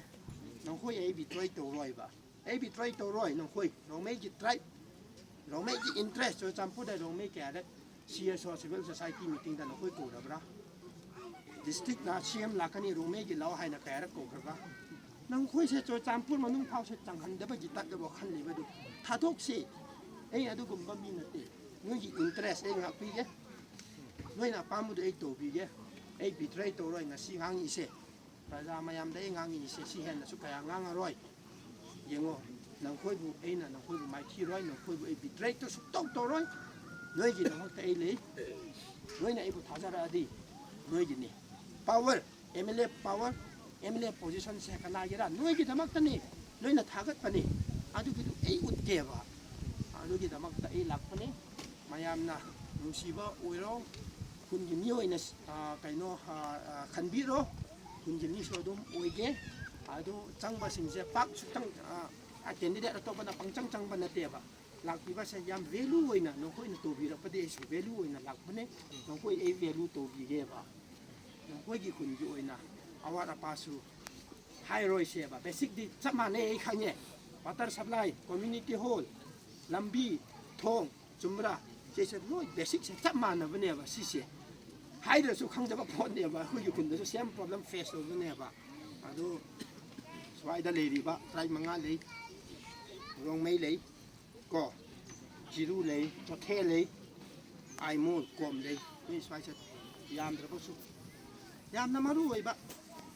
ꯅꯈꯣꯏ ꯑꯩ ꯕꯤꯇ꯭ꯔꯣꯏ ꯇꯧꯔꯣꯏꯕ꯫ ꯑꯩ ꯕꯤꯇ꯭ꯔꯣꯏ ꯇꯧꯔꯣꯏ꯫ ꯅꯈꯣꯏ ꯔꯣꯡꯃꯩꯒꯤ ꯇ꯭ꯔꯥꯏꯕ, ꯔꯣꯡꯃꯩꯒꯤ ꯏꯟꯇꯔꯦꯁ, ꯆꯨꯔꯆꯥꯟꯄꯨꯔꯗ ꯔꯣꯡꯃꯩ ꯀꯌꯥꯔꯛ ꯁꯤ ꯑꯦꯁ ꯑꯣ, ꯁꯤꯚꯤꯜ ꯁꯣꯁꯥꯏꯇꯤ ꯃꯤꯇꯤꯡꯗ ꯅꯈꯣꯏ ꯀꯧꯔꯕ꯭ꯔꯥ? ꯗꯤꯁꯇ꯭ꯔꯤꯛꯅ ꯁꯤ ꯑꯦꯝ ꯂꯥꯛꯀꯅꯤ, ꯔꯣꯡꯃꯩꯒꯤ ꯂꯥꯛꯑꯣ ꯍꯥꯏꯅ ꯀꯌꯥꯔꯛ ꯀꯧꯈ꯭ꯔꯕ꯭ꯔꯥ? ꯅꯈꯣꯏꯁꯦ ꯆꯨꯔꯆꯥꯟꯄꯨꯔ ꯃꯅꯨꯡ ꯐꯥꯎꯁꯦ ꯆꯪꯍꯟꯗꯕꯒꯤ ꯇꯥꯏꯞꯇ ꯋꯥꯈꯜ ꯂꯩꯕꯗꯨ ꯊꯥꯗꯣꯛꯁꯤ꯫ ꯑꯩ ꯑꯗꯨꯒꯨꯝꯕ ꯃꯤ ꯅꯠꯇꯦ꯫ ꯅꯣꯏꯒꯤ ꯏꯟꯇꯔꯦꯁ ꯑꯩ ꯉꯥꯛꯄꯤꯒꯦ꯫ ꯅꯣꯏꯅ ꯑꯄꯥꯝꯕꯗꯨ ꯑꯩ ꯇꯧꯕꯤꯒꯦ꯫ ꯑꯩ ꯕꯤꯇ꯭ꯔꯣꯏ ꯇꯧꯔꯣꯏ꯫ ꯉꯁꯤ ꯉꯥꯡꯉꯤꯁꯦ ꯄ꯭ꯔꯖꯥ ꯃꯌꯥꯝꯗ ꯑꯩ ꯉꯥꯡꯉꯤꯁꯦ, ꯁꯤ ꯍꯦꯟꯅꯁꯨ ꯀꯌꯥ ꯉꯥꯡꯉꯔꯣꯏ꯫ ꯌꯦꯡꯉꯣ, ꯅꯈꯣꯏꯕꯨ ꯑꯩꯅ ꯅꯈꯣꯏꯕꯨ ꯃꯥꯏꯊꯤꯔꯣꯏ, ꯅꯈꯣꯏꯕꯨ ꯑꯩ ꯕꯤꯇ꯭ꯔꯦꯠꯇ ꯁꯨꯛꯇꯧ ꯇꯧꯔꯣꯏ꯫ ꯅꯣꯏꯒꯤꯗꯃꯛꯇ ꯑꯩ ꯂꯩ꯫ ꯅꯣꯏꯅ ꯑꯩꯕꯨ ꯊꯥꯖꯔꯛꯑꯗꯤ ꯅꯣꯏꯒꯤꯅꯤ꯫ Power, M L A power, M L A ꯄꯣꯖꯤꯁꯟꯁꯦ ꯀꯅꯥꯒꯤꯔꯥ? ꯅꯣꯏꯒꯤꯗꯃꯛꯇꯅꯤ꯫ ꯅꯣꯏꯅ ꯊꯥꯒꯠꯄꯅꯤ꯫ ꯑꯗꯨꯒꯤꯗꯨ ꯑꯩ ꯎꯠꯀꯦꯕ꯫ ꯑꯗꯨꯒꯤꯗꯃꯛꯇ ꯑꯩ ꯂꯥꯛꯄꯅꯤ꯫ ꯃꯌꯥꯝꯅ ꯅꯨꯡꯁꯤꯕ ꯑꯣꯏꯔꯣ꯫ ꯈꯨꯟꯒꯤ ꯃꯤ ꯑꯣꯏꯅ, ꯑ, ꯀꯩꯅꯣ, ꯑ, ꯑ, ꯈꯟꯕꯤꯔꯣ꯫ ꯈꯨꯟꯒꯤ ꯃꯤꯁꯨ ꯑꯗꯨꯝ ꯑꯣꯏꯒꯦ꯫ ꯑꯗꯨ ꯆꯪꯕꯁꯤꯡꯁꯦ ꯄꯥꯛ ꯁꯨꯛꯆꯪ, ꯑ, ꯑ, candidate ꯑꯇꯣꯞꯄꯅ ꯄꯪꯆꯪ ꯆꯪꯕ ꯅꯠꯇꯦꯕ꯫ ꯂꯥꯛꯄꯤꯕꯁꯦ ꯌꯥꯝ value ꯑꯣꯏꯅ ꯅꯈꯣꯏꯅ ꯇꯧꯕꯤꯔꯛꯄꯗꯤ ꯑꯩꯁꯨ value ꯑꯣꯏꯅ ꯂꯥꯛꯄꯅꯦ꯫ ꯅꯈꯣꯏ ꯑꯩ value ꯇꯧꯕꯤꯒꯦꯕ꯫ ꯅꯈꯣꯏꯒꯤ ꯈꯨꯟꯒꯤ ꯑꯣꯏꯅ ꯑꯋꯥꯠ ꯑꯄꯥꯁꯨ ꯍꯥꯏꯔꯣꯏꯁꯦꯕ꯫ Basicꯇꯤ ꯆꯞ ꯃꯥꯟꯅꯩ, ꯑꯩ ꯈꯪꯉꯦ꯫ Water supply, community hall, ꯂꯝꯕꯤ, ꯊꯣꯡ, ꯆꯨꯝꯕ꯭ꯔꯥ? ꯁꯤꯁꯦ ꯂꯣꯏ basicꯁꯦ ꯆꯞ ꯃꯥꯟꯅꯕꯅꯦꯕ ꯁꯤꯁꯦ꯫ ꯍꯥꯏꯗ꯭ꯔꯁꯨ ꯈꯪꯖꯕ ꯄꯣꯠꯅꯦꯕ꯫ ꯑꯩꯈꯣꯏꯒꯤ ꯈꯨꯟꯗꯁꯨ same problem face ꯇꯧꯕꯅꯦꯕ꯫ ꯑꯗꯨ ꯁ꯭ꯋꯥꯏꯗ ꯂꯩꯔꯤꯕ tribe ꯃꯉꯥ ꯂꯩ, ꯔꯣꯡꯃꯩ ꯂꯩ, ꯀꯣ, ꯆꯤꯔꯨ ꯂꯩ, ꯆꯣꯊꯦ ꯂꯩ, ꯑꯥꯏꯃꯣꯜ, ꯀꯣꯝ ꯂꯩ꯫ ꯅꯣꯏ ꯁ꯭ꯋꯥꯏꯁꯦ ꯌꯥꯝꯗ꯭ꯔꯕꯁꯨ ꯌꯥꯝꯅ ꯃꯔꯨ ꯑꯣꯏꯕ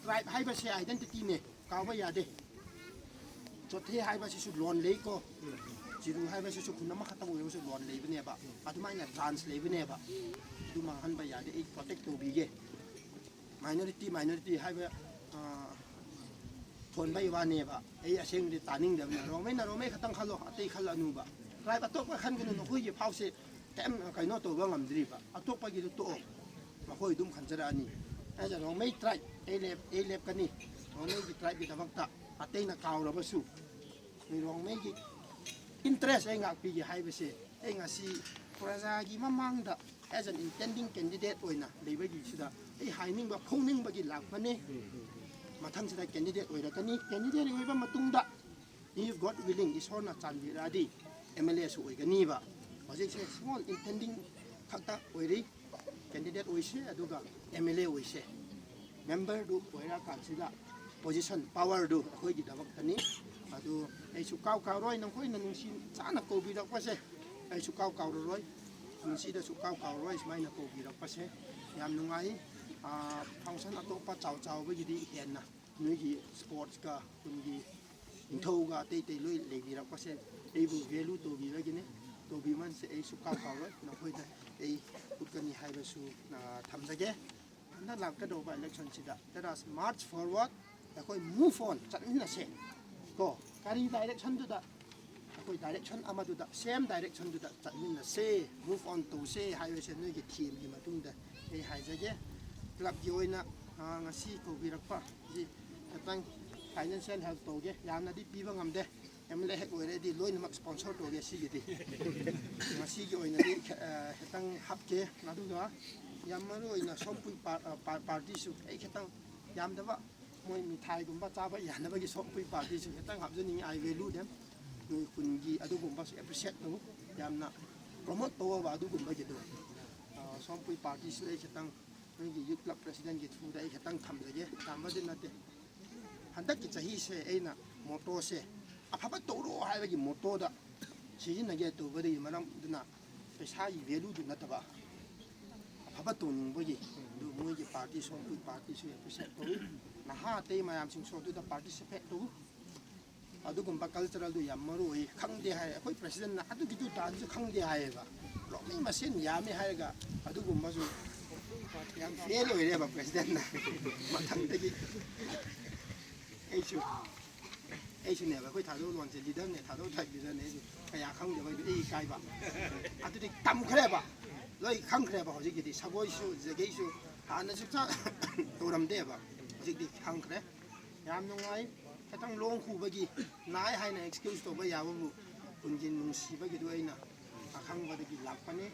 tribe ꯍꯥꯏꯕꯁꯦ identityꯅꯦ, ꯀꯥꯎꯕ ꯌꯥꯗꯦ꯫ ꯆꯣꯊꯦ ꯍꯥꯏꯕꯁꯤꯁꯨ ꯂꯣꯟ ꯂꯩꯀꯣ, ꯆꯤꯔꯨ ꯍꯥꯏꯕꯁꯤꯁꯨ ꯈꯨꯟ ꯑꯃꯈꯛꯇꯪ ꯑꯣꯏꯔꯒꯁꯨ ꯂꯣꯟ ꯂꯩꯕꯅꯦꯕ, ꯑꯗꯨꯃꯥꯏꯅ branch ꯂꯩꯕꯅꯦꯕ꯫ ꯑꯗꯨ ꯃꯥꯡꯍꯟꯕ ꯌꯥꯗꯦ, ꯑꯩ protect ꯇꯧꯕꯤꯒꯦ꯫ Minority, minority ꯍꯥꯏꯕ, ꯑ, ꯊꯣꯟꯕꯩ ꯋꯥꯅꯦꯕ꯫ ꯑꯩ ꯑꯁꯦꯡꯕꯗꯤ ꯇꯥꯅꯤꯡꯗꯕꯅꯦ꯫ ꯔꯣꯡꯃꯩꯅ ꯔꯣꯡꯃꯩ ꯈꯛꯇꯪ ꯈꯜꯂꯣ, ꯑꯇꯩ ꯈꯜꯂꯅꯨꯕ꯫ Tribe ꯑꯇꯣꯞꯄ ꯈꯟꯒꯅꯨ, ꯅꯈꯣꯏꯒꯤ ꯐꯥꯎꯁꯦ ꯀꯩꯝ ꯀꯩꯅꯣ ꯇꯧꯕ ꯉꯝꯗ꯭ꯔꯤꯕ꯫ ꯑꯇꯣꯞꯄꯒꯤꯗꯨ ꯇꯣꯛꯑꯣ, ꯃꯈꯣꯏ ꯑꯗꯨꯝ ꯈꯟꯖꯔꯛꯑꯅꯤ꯫ ꯑꯩꯅ ꯔꯣꯡꯃꯩ tribe ꯑꯩ ꯂꯦꯞ-, ꯑꯩ ꯂꯦꯞꯀꯅꯤ꯫ ꯔꯣꯡꯃꯩꯒꯤ tribeꯀꯤꯗꯃꯛꯇ ꯑꯇꯩꯅ ꯀꯥꯎꯔꯕꯁꯨ ꯔꯣꯡꯃꯩꯒꯤ interest ꯑꯩ ꯉꯥꯛꯄꯤꯒꯦ ꯍꯥꯏꯕꯁꯦ ꯑꯩ ꯉꯁꯤ ꯄ꯭ꯔꯖꯥꯒꯤ ꯃꯃꯥꯡꯗ as an intending candidate ꯑꯣꯏꯅ ꯂꯩꯕꯒꯤꯁꯤꯗ ꯑꯩ ꯍꯥꯏꯅꯤꯡꯕ ꯐꯣꯡꯅꯤꯡꯕꯒꯤ ꯂꯥꯛꯄꯅꯦ꯫ ꯃꯊꯪꯁꯤꯗ candidate ꯑꯣꯏꯔꯛꯀꯅꯤ꯫ Candidate ꯑꯣꯏꯕ ꯃꯇꯨꯡꯗ, if God willing, ꯏꯁꯣꯔꯅ ꯆꯥꯟꯕꯤꯔꯛꯑꯗꯤ, MLAꯁꯨ ꯑꯣꯏꯒꯅꯤꯕ꯫ ꯍꯧꯖꯤꯛꯁꯦ small intending ꯈꯛꯇ ꯑꯣꯏꯔꯤ꯫ Candidate ꯑꯣꯏꯁꯦ, ꯑꯗꯨꯒ MLA ꯑꯣꯏꯁꯦ꯫ Memberꯗꯨ ꯑꯣꯏꯔꯀꯥꯟꯁꯤꯗ position, powerꯗꯨ ꯑꯩꯈꯣꯏꯒꯤꯗꯃꯛꯇꯅꯤ꯫ ꯑꯗꯨ ꯑꯩꯁꯨ ꯀꯥꯎ ꯀꯥꯎꯔꯣꯏ, ꯅꯈꯣꯏꯅ ꯅꯨꯡꯁꯤ ꯆꯥꯅ ꯀꯧꯕꯤꯔꯛꯄꯁꯦ ꯑꯩꯁꯨ ꯀꯥꯎ ꯀꯥꯎꯔꯔꯣꯏ, ꯄꯨꯟꯁꯤꯗꯁꯨ ꯀꯥꯎ ꯀꯥꯎꯔꯔꯣꯏ ꯁꯨꯃꯥꯏꯅ ꯀꯧꯕꯤꯔꯛꯄꯁꯦ꯫ ꯌꯥꯝ ꯅꯨꯡꯉꯥꯏ꯫ ꯑꯥ, function ꯑꯇꯣꯞꯄ ꯆꯥꯎ ꯆꯥꯎꯕꯒꯤꯗꯤ ꯍꯦꯟꯅ ꯅꯣꯏꯒꯤ sportsꯀ ꯈꯨꯟꯒꯤ ꯅꯤꯡꯊꯧꯒ ꯑꯇꯩ ꯑꯇꯩ ꯂꯣꯏ ꯂꯩꯕꯤꯔꯛꯄꯁꯦ ꯑꯩꯕꯨ value ꯇꯧꯕꯤꯕꯒꯤꯅꯤ꯫ ꯇꯧꯕꯤꯃꯟꯁꯦ ꯑꯩ ꯁꯨꯛꯀꯥꯎ ꯀꯥꯎꯔꯣꯏ꯫ ꯅꯈꯣꯏꯗ ꯑꯩ ꯎꯠꯀꯅꯤ ꯍꯥꯏꯕꯁꯨ, ꯑꯥ, ꯊꯝꯖꯒꯦ꯫ ꯍꯟꯗꯛ ꯂꯥꯛꯀꯗꯧꯕ electionꯁꯤꯗ, let us march forward, ꯑꯩꯈꯣꯏ move on ꯆꯠꯃꯤꯟꯅꯁꯦ꯫ ꯀꯣ, ꯀꯔꯤ directionꯗꯨꯗ ꯗꯥꯏꯔꯦꯛꯁꯟ ꯑꯃꯗꯨꯗ, ꯁꯦꯝ ꯗꯥꯏꯔꯦꯛꯁꯟꯗꯨꯗ ꯆꯠꯃꯤꯟꯅꯁꯦ, ꯃꯨꯚ ꯑꯣꯟ ꯇꯧꯁꯦ ꯍꯥꯏꯕꯁꯦ ꯅꯣꯏꯒꯤ ꯊꯤꯝꯒꯤ ꯃꯇꯨꯡꯗ ꯑꯩ ꯍꯥꯏꯖꯒꯦ꯫ ꯀ꯭ꯂꯕꯀꯤ ꯑꯣꯏꯅ, ꯑ, ꯉꯁꯤ ꯀꯧꯕꯤꯔꯛꯄ ꯁꯤ ꯈꯤꯇꯪ ꯐꯥꯏꯅꯥꯟꯁꯤꯌꯦꯜ ꯍꯦꯜꯞ ꯇꯧꯒꯦ꯫ ꯌꯥꯝꯅꯗꯤ ꯄꯤꯕ ꯉꯝꯗꯦ, ꯑꯦꯝ ꯑꯦꯜ ꯑꯦ ꯍꯦꯛ ꯑꯣꯏꯔꯗꯤ ꯂꯣꯏꯅꯃꯛ ꯁ꯭ꯄꯣꯟꯁꯔ ꯇꯧꯒꯦ ꯁꯤꯒꯤꯗꯤ꯫ ꯉꯁꯤꯒꯤ ꯑꯣꯏꯅꯗꯤ ꯈꯦ-, ꯑ, ꯈꯤꯇꯪ ꯍꯥꯞꯀꯦ꯫ ꯑꯗꯨꯒ ꯌꯥꯝ ꯃꯔꯨ ꯑꯣꯏꯅ ꯁꯣꯝꯄꯨꯏ ꯄꯥ-, ꯑ, ꯄꯥ-, ꯄꯥꯔꯇꯤꯁꯨ ꯑꯩ ꯈꯤꯇꯪ ꯌꯥꯝꯗꯕ, ꯃꯣꯏ ꯃꯤꯊꯥꯏꯒꯨꯝꯕ ꯆꯥꯕ ꯌꯥꯅꯕꯒꯤ ꯁꯣꯝꯄꯨꯏ ꯄꯥꯔꯇꯤꯁꯨ ꯈꯤꯇꯪ ꯍꯥꯞꯆꯅꯤꯡꯉꯤ꯫ I value them꯫ ꯅꯣꯏ ꯈꯨꯟꯒꯤ ꯑꯗꯨꯒꯨꯝꯕꯁꯨ ꯑꯦꯄ꯭ꯔꯤꯁꯤꯌꯦꯠ ꯇꯧ, ꯌꯥꯝꯅ ꯄ꯭ꯔꯣꯃꯣꯠ ꯇꯧꯕ ꯑꯗꯨꯒꯨꯝꯕꯒꯤꯗꯣ꯫ ꯑ, ꯁꯣꯝꯄꯨꯏ ꯄꯥꯔꯇꯤꯁꯨ ꯑꯩ ꯈꯤꯇꯪ, ꯅꯣꯏꯒꯤ ꯌꯨꯠ ꯀ꯭ꯂꯕ ꯄ꯭ꯔꯦꯁꯤꯗꯦꯟꯒꯤ ꯊ꯭ꯔꯨꯗ ꯑꯩ ꯈꯤꯇꯪ ꯊꯝꯖꯒꯦ꯫ ꯌꯥꯝꯕꯗꯤ ꯅꯠꯇꯦ꯫ ꯍꯟꯗꯛꯀꯤ ꯆꯍꯤꯁꯦ ꯑꯩꯅ ꯃꯣꯇꯣꯁꯦ ꯑꯐꯕ ꯇꯧꯔꯣ ꯍꯥꯏꯕꯒꯤ ꯃꯣꯇꯣꯗ ꯁꯤꯖꯤꯟꯅꯒꯦ ꯇꯧꯕꯗꯒꯤ ꯃꯔꯝ ꯑꯗꯨꯅ ꯄꯩꯁꯥꯒꯤ ꯚꯦꯂꯨꯗꯨ ꯅꯠꯇꯕ, ꯑꯐꯕ ꯇꯧꯅꯤꯡꯕꯒꯤ ꯑꯗꯨ ꯃꯣꯏꯒꯤ ꯄꯥꯔꯇꯤ, ꯁꯣꯝꯄꯨꯏ ꯄꯥꯔꯇꯤꯁꯨ ꯑꯦꯄ꯭ꯔꯤꯁꯤꯌꯦꯠ ꯇꯧꯏ꯫ ꯅꯍꯥ ꯑꯇꯩ ꯃꯌꯥꯝꯁꯤꯡꯁꯨ ꯑꯗꯨꯗ ꯄꯥꯔꯇꯤꯁꯤꯄꯦꯠ ꯇꯧ꯫ ꯑꯗꯨꯒꯨꯝꯕ ꯀꯜꯆꯔꯦꯜꯗꯨ ꯌꯥꯝ ꯃꯔꯨ ꯑꯣꯏ꯫ ꯈꯪꯗꯦ ꯍꯥꯏ, ꯑꯩꯈꯣꯏ ꯄ꯭ꯔꯦꯁꯤꯗꯦꯟꯅ ꯑꯗꯨꯒꯤꯗꯨ ꯗꯥꯟꯁꯁꯨ ꯈꯪꯗꯦ ꯍꯥꯏꯌꯦꯕ꯫ ꯔꯣꯃꯤ ꯃꯁꯦꯟ ꯌꯥꯝꯃꯤ ꯍꯥꯏꯔꯒ ꯑꯗꯨꯒꯨꯝꯕꯁꯨ ꯌꯥꯝ ꯐꯦꯜ ꯑꯣꯏꯔꯦꯕ ꯄ꯭ꯔꯦꯁꯤꯗꯦꯟꯅ꯫ ꯃꯊꯪꯗꯒꯤ ꯑꯩꯁꯨ, ꯑꯩꯁꯨꯅꯦꯕ, ꯑꯩꯈꯣꯏ ꯊꯥꯗꯣꯛ ꯂꯣꯟꯁꯦ ꯂꯤꯗꯔꯅꯦ, ꯊꯥꯗꯣꯛ ꯊꯥꯏ ꯂꯤꯗꯔꯅꯦ꯫ ꯑꯩꯁꯨ ꯀꯌꯥ ꯈꯪꯗꯦꯕ, ꯑꯩꯁꯨ ꯑꯩ ꯏꯀꯥꯏꯕ꯫ ꯑꯗꯨꯗꯤ ꯇꯝꯈ꯭ꯔꯦꯕ, ꯂꯣꯏ ꯈꯪꯈ꯭ꯔꯦꯕ꯫ ꯍꯧꯖꯤꯛꯀꯤꯗꯤ ꯁꯒꯣꯏꯁꯨ, ꯖꯒꯩꯁꯨ ꯍꯥꯟꯅ ꯁꯨꯡꯆꯥ ꯇꯧꯔꯝꯗꯦꯕ, ꯍꯧꯖꯤꯛꯇꯤ ꯈꯪꯈ꯭ꯔꯦ꯫ ꯌꯥꯝ ꯅꯨꯡꯉꯥꯏ꯫ ꯈꯤꯇꯪ ꯂꯣꯡ ꯈꯨꯕꯒꯤ ꯅꯥꯏ ꯍꯥꯏꯅ ꯑꯦꯛꯁꯀ꯭ꯌꯨꯁ ꯇꯧꯕ ꯌꯥꯕꯕꯨ ꯈꯨꯟꯒꯤ ꯅꯨꯡꯁꯤꯕꯒꯤꯗꯨ ꯑꯩꯅ ꯑꯈꯪꯕꯗꯒꯤ ꯂꯥꯛꯄꯅꯤ꯫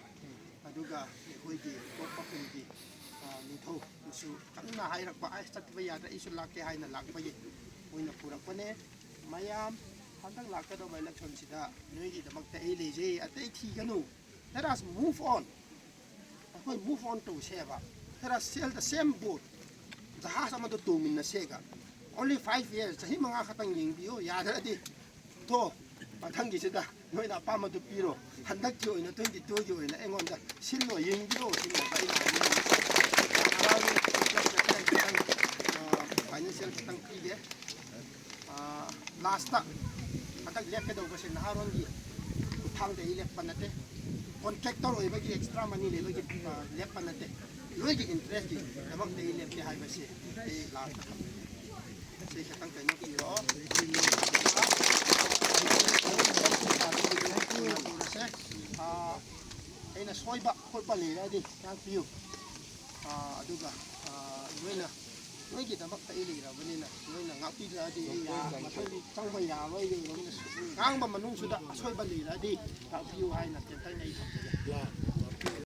ꯑꯗꯨꯒ ꯑꯩꯈꯣꯏꯒꯤ ꯑꯇꯣꯞꯄ ꯈꯨꯟꯒꯤ, ꯑ, ꯅꯤꯡꯊꯧꯅꯁꯨ ꯀꯟꯅ ꯍꯥꯏꯔꯛꯄ, "ꯑꯁ, ꯆꯠꯇꯕ ꯌꯥꯗ꯭ꯔꯦ, ꯑꯩꯁꯨ ꯂꯥꯛꯀꯦ" ꯍꯥꯏꯅ ꯂꯥꯛꯄꯒꯤ ꯃꯣꯏꯅ ꯄꯨꯔꯛꯄꯅꯦ꯫ ꯃꯌꯥꯝ, ꯍꯟꯗꯛ ꯂꯥꯛꯀꯗꯧꯕ ꯏꯂꯦꯛꯁꯟꯁꯤꯗ ꯅꯣꯏꯒꯤꯗꯃꯛꯇ ꯑꯩ ꯂꯩꯖꯩ, ꯑꯇꯩ ꯊꯤꯒꯅꯨ꯫ Let us move on. ꯑꯩꯈꯣꯏ move on ꯇꯧꯁꯦꯕ꯫ Let us sail the same boat. ꯖꯍꯥꯖ ꯑꯃꯗ ꯇꯣꯡꯃꯤꯟꯅꯁꯦꯒ꯫ Only five years, ꯆꯍꯤ ꯃꯉꯥ ꯈꯛꯇꯪ ꯌꯦꯡꯕꯤꯌꯨ, ꯌꯥꯗ꯭ꯔꯗꯤ ꯊꯣ, ꯃꯊꯪꯒꯤꯁꯤꯗ ꯅꯣꯏꯅ ꯑꯄꯥꯝꯕꯗꯨ ꯄꯤꯔꯣ꯫ ꯍꯟꯗꯛꯀꯤ ꯑꯣꯏꯅ, twenty two ꯒꯤ ꯑꯣꯏꯅ ꯑꯩꯉꯣꯟꯗ ꯁꯤꯜꯂꯣ, ꯌꯦꯡꯕꯤꯔꯣ ꯁꯤꯅꯦꯕ ꯑꯩꯅ ꯍꯥꯏꯅꯤꯡꯉꯤꯁꯦ꯫ ꯍꯔꯥꯎꯏ, ꯈꯤꯇꯪ, ꯑ, ꯐꯥꯏꯅꯥꯟꯁꯤꯌꯦꯜ ꯈꯤꯇꯪ ꯄꯤꯒꯦ꯫ ꯑ, ꯂꯥꯁꯇ ꯍꯟꯗꯛ ꯂꯦꯞꯀꯗꯧꯕꯁꯦ ꯅꯍꯥꯔꯣꯟꯒꯤ ꯈꯨꯠꯊꯥꯡꯗ ꯑꯩ ꯂꯦꯞꯄ ꯅꯠꯇꯦ, ꯀꯣꯟꯇ꯭ꯔꯦꯛꯇꯔ ꯑꯣꯏꯕꯒꯤ ꯑꯦꯛꯁꯇ꯭ꯔꯥ ꯃꯅꯤ ꯂꯩꯕꯒꯤ, ꯑ, ꯂꯦꯞꯄ ꯅꯠꯇꯦ, ꯅꯣꯏꯒꯤ ꯏꯟꯇꯔꯦꯁꯀꯤꯗꯃꯛꯇ ꯑꯩ ꯂꯦꯞꯀꯦ ꯍꯥꯏꯕꯁꯦ ꯑꯩ ꯂꯥꯁꯇ ꯊꯝꯖꯒꯦ꯫ ꯁꯤ ꯈꯤꯇꯪ ꯀꯩꯅꯣ ꯄꯤꯔꯣ꯫ ꯈꯣꯠꯄ ꯂꯩꯔꯗꯤ ꯉꯥꯛꯄꯤꯌꯨ꯫ ꯑꯥ, ꯑꯗꯨꯒ, ꯑꯥ, ꯅꯣꯏꯅ, ꯅꯣꯏꯒꯤꯗꯃꯛꯇ ꯑꯩ ꯂꯩꯔꯕꯅꯤꯅ, ꯅꯣꯏꯅ ꯉꯥꯛꯄꯤꯗ꯭ꯔꯗꯤ ꯑꯩ ꯃꯊꯪꯗꯤ ꯆꯪꯕ ꯌꯥꯔꯣꯏ꯫ ꯅꯣꯏꯅ ꯉꯥꯡꯕ ꯃꯅꯨꯡꯁꯤꯗ ꯑꯁꯣꯏꯕ ꯂꯩꯔꯗꯤ ꯉꯥꯛꯄꯤꯌꯨ ꯍꯥꯏꯅ ꯇꯦꯟꯇꯛꯅ ꯑꯩ ꯊꯝꯖꯒꯦ꯫